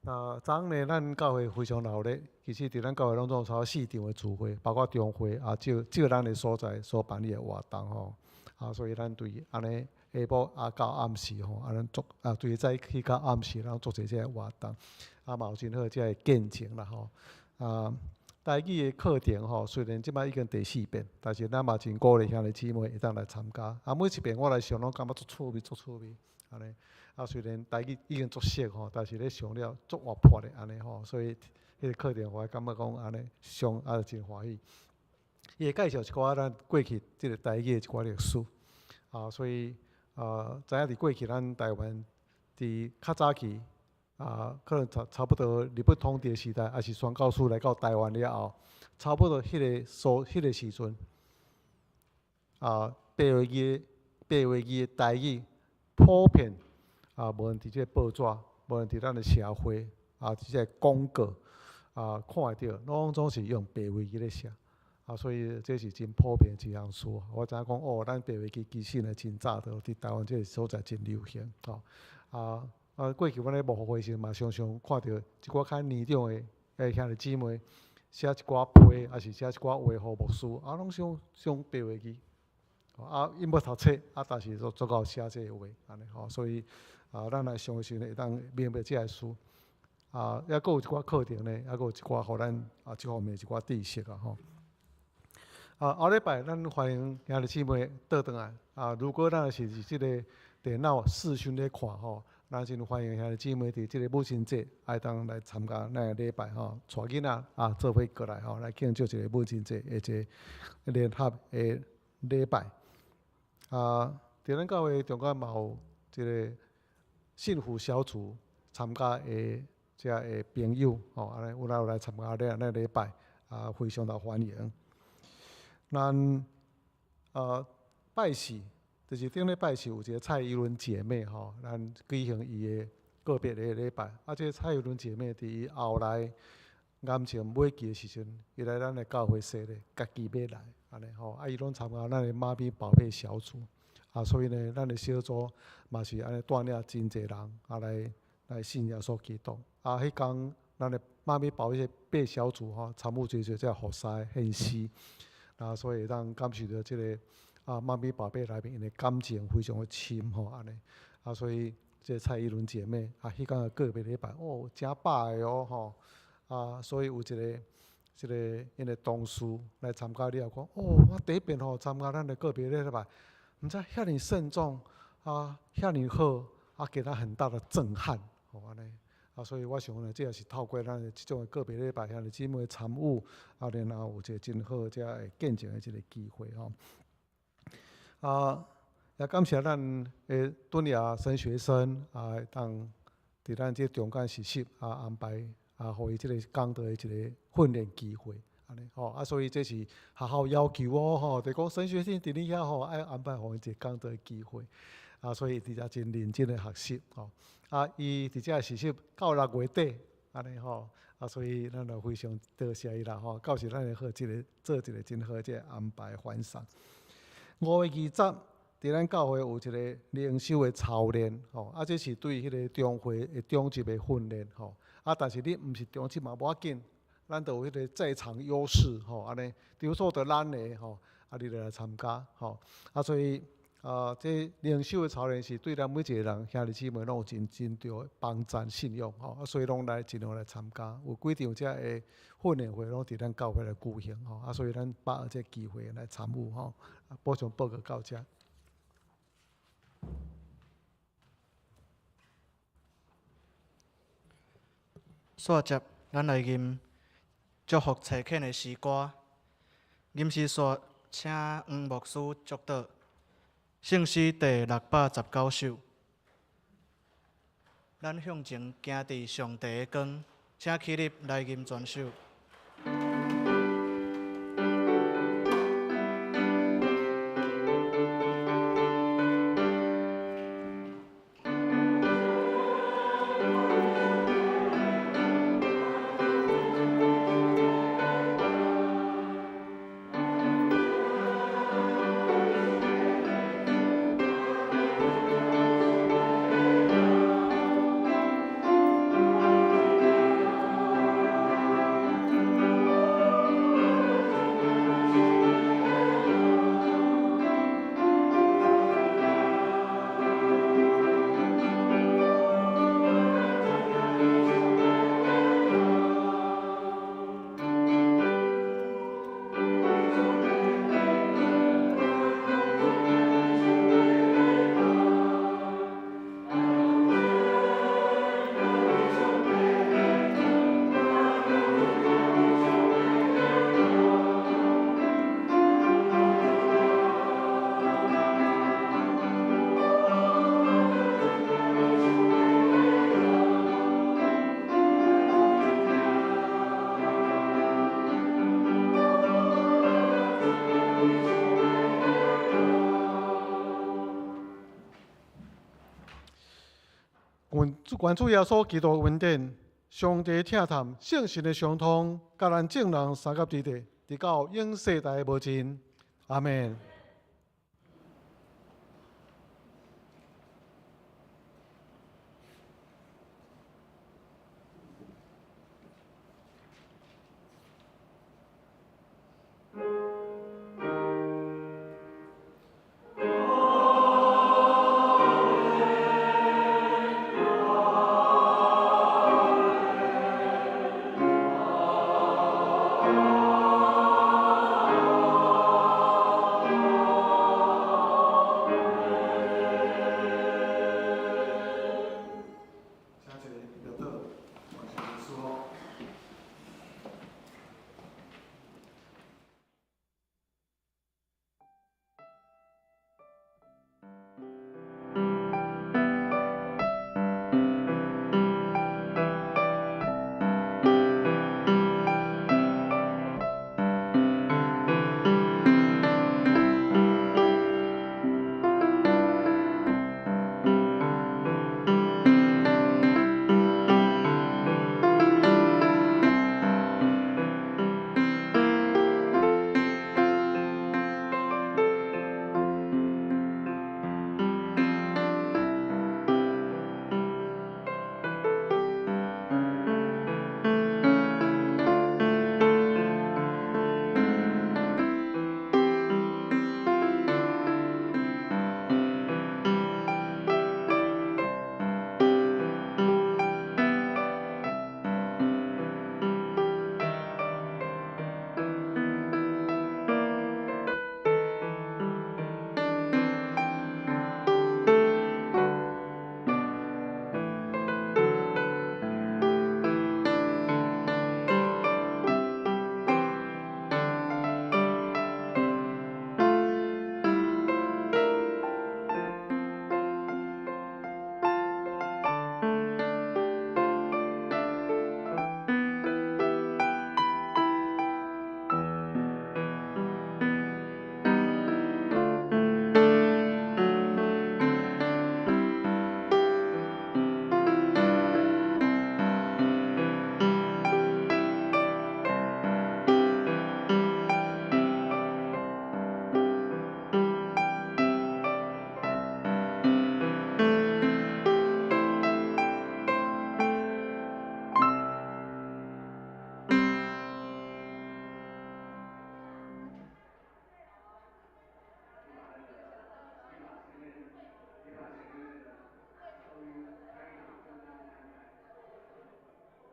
那昨昏呢，咱教會非常熱鬧，其實佇咱教會攏總有差不多4場的聚會，包括中會啊，借咱的所在所辦理的活動吼。啊，所以咱對按呢下晡啊到暗時吼，啊咱做啊對早起到暗時，咱做濟這个活動，啊嘛有真好這个見證啦吼。啊，台語的課程吼，雖然這擺已經第4遍，但是咱嘛真鼓勵兄弟姊妹會當來參加。啊，每一遍我來上攏感覺足趣味，足趣味，按呢。啊，雖然台語已經足熟吼，但是咧上了足活潑的按呢吼，所以彼個課程我感覺講按呢上啊真歡喜。伊會介紹一寡咱過去這個台語的一寡歷史，啊，所以啊，知影佇過去咱台灣佇較早期啊，可能差不多日本統治的時代，抑是宣教師來到台灣了後，差不多彼個時陣，啊，白話字的台語普遍。啊，無論佇這個報紙，無論佇咱的社會，啊，佇這個廣告，啊，看會著，攏總是用白話字咧寫，啊，所以這是真普遍一項事。我知影講，哦，咱白話字其實呢真早就佇台灣這個所在真流行，吼。啊啊，過去阮咧牧會時嘛，常常看著一寡較年長的兄弟姊妹寫一寡批，抑是寫一寡話予牧師，啊，攏是用白話字。啊，𪜶無讀冊，啊，但是足夠寫這个話，按呢吼，所以啊，咱來上的時陣會當明白這个事。啊，抑閣有一寡課程呢，抑閣有一寡予咱啊這方面一寡知識啊吼。啊，後禮拜咱歡迎兄弟姊妹倒轉來。啊，如果咱是佇這个電腦視訊咧看吼，咱真歡迎兄弟姊妹佇這个母親節會當來參加咱的禮拜吼，帶囡仔啊做伙過來吼，來慶祝一个母親節的一个聯合的禮拜。啊，佇咱教會中間嘛有一个幸福小組參加的遮的朋友，吼，按呢有來有來參加咱禮拜，啊，非常的歡迎。咱拜四，就是頂禮拜四有一个蔡依倫姐妹吼，咱舉行伊的告別的禮拜。啊，這个蔡依倫姐妹佇伊後來癌症尾期的時陣，伊來咱的教會洗禮，家己欲來，按呢吼。啊，伊攏參加咱的媽咪寶貝小組，啊，所以呢，咱的小組嘛是按呢帶領真濟人啊來來信耶穌基督。啊，彼工咱的媽咪寶貝小組吼，參與濟濟這服侍獻詩，啊，所以會當感受著這个啊媽咪寶貝內面𪜶的感情非常的深吼，按呢。啊，所以這个蔡依倫姐妹啊，彼工的告別禮拜，哦，誠百个哦吼。啊，所以有一个這个𪜶的同事來參加了後，講哦，我第一遍吼參加咱的告別禮拜，毋知遐爾慎重啊，遐爾好，啊，給他很大的震撼，吼按呢。啊，所以我想呢，這也是透過咱的這種的告別禮拜，兄弟姊妹參與，啊，然後有一個真好這會見證的這個機會吼。啊，也感謝咱的敦雅神學生啊，會當佇咱這中間實習啊，安排啊，予伊這个講道的一个訓練機會，按呢吼，啊，所以這是學校要求哦，吼，就講神學生佇你遐吼，愛安排予伊一个講道的機會，啊，所以佇遮真認真的學習，吼，啊，伊佇遮實習到6月底，按呢吼，啊，所以咱就非常多謝伊啦，吼，到時咱會好這个做一个真好這个安排傳送。5月20，佇咱教會有一个靈修的操練，吼，啊，這是對彼个中會的長執的訓練，吼。啊，但是你毋是長執嘛無要緊，咱都有彼个在場優勢，吼，按呢，場所佇咱的，吼，啊，你就來參加，吼，啊，所以啊，這靈修的操練是對咱每一個人兄弟姊妹攏有真真著的幫助信仰，吼，啊，所以攏來盡量來參加。有幾場這个訓練會攏佇咱教會來舉行，吼，啊，所以咱把握這个機會來參與，吼。啊，補充報告到遮。煞接，咱來吟祝福差遣的詩歌。吟詩煞請黃牧師祝禱。聖詩第619首。咱向前行佇上帝的光，請起立來吟全首。願主耶穌基督的恩典、上帝疼疼、聖神的相通，佮咱眾人相佮佇佇，直到永世代無盡。阿們。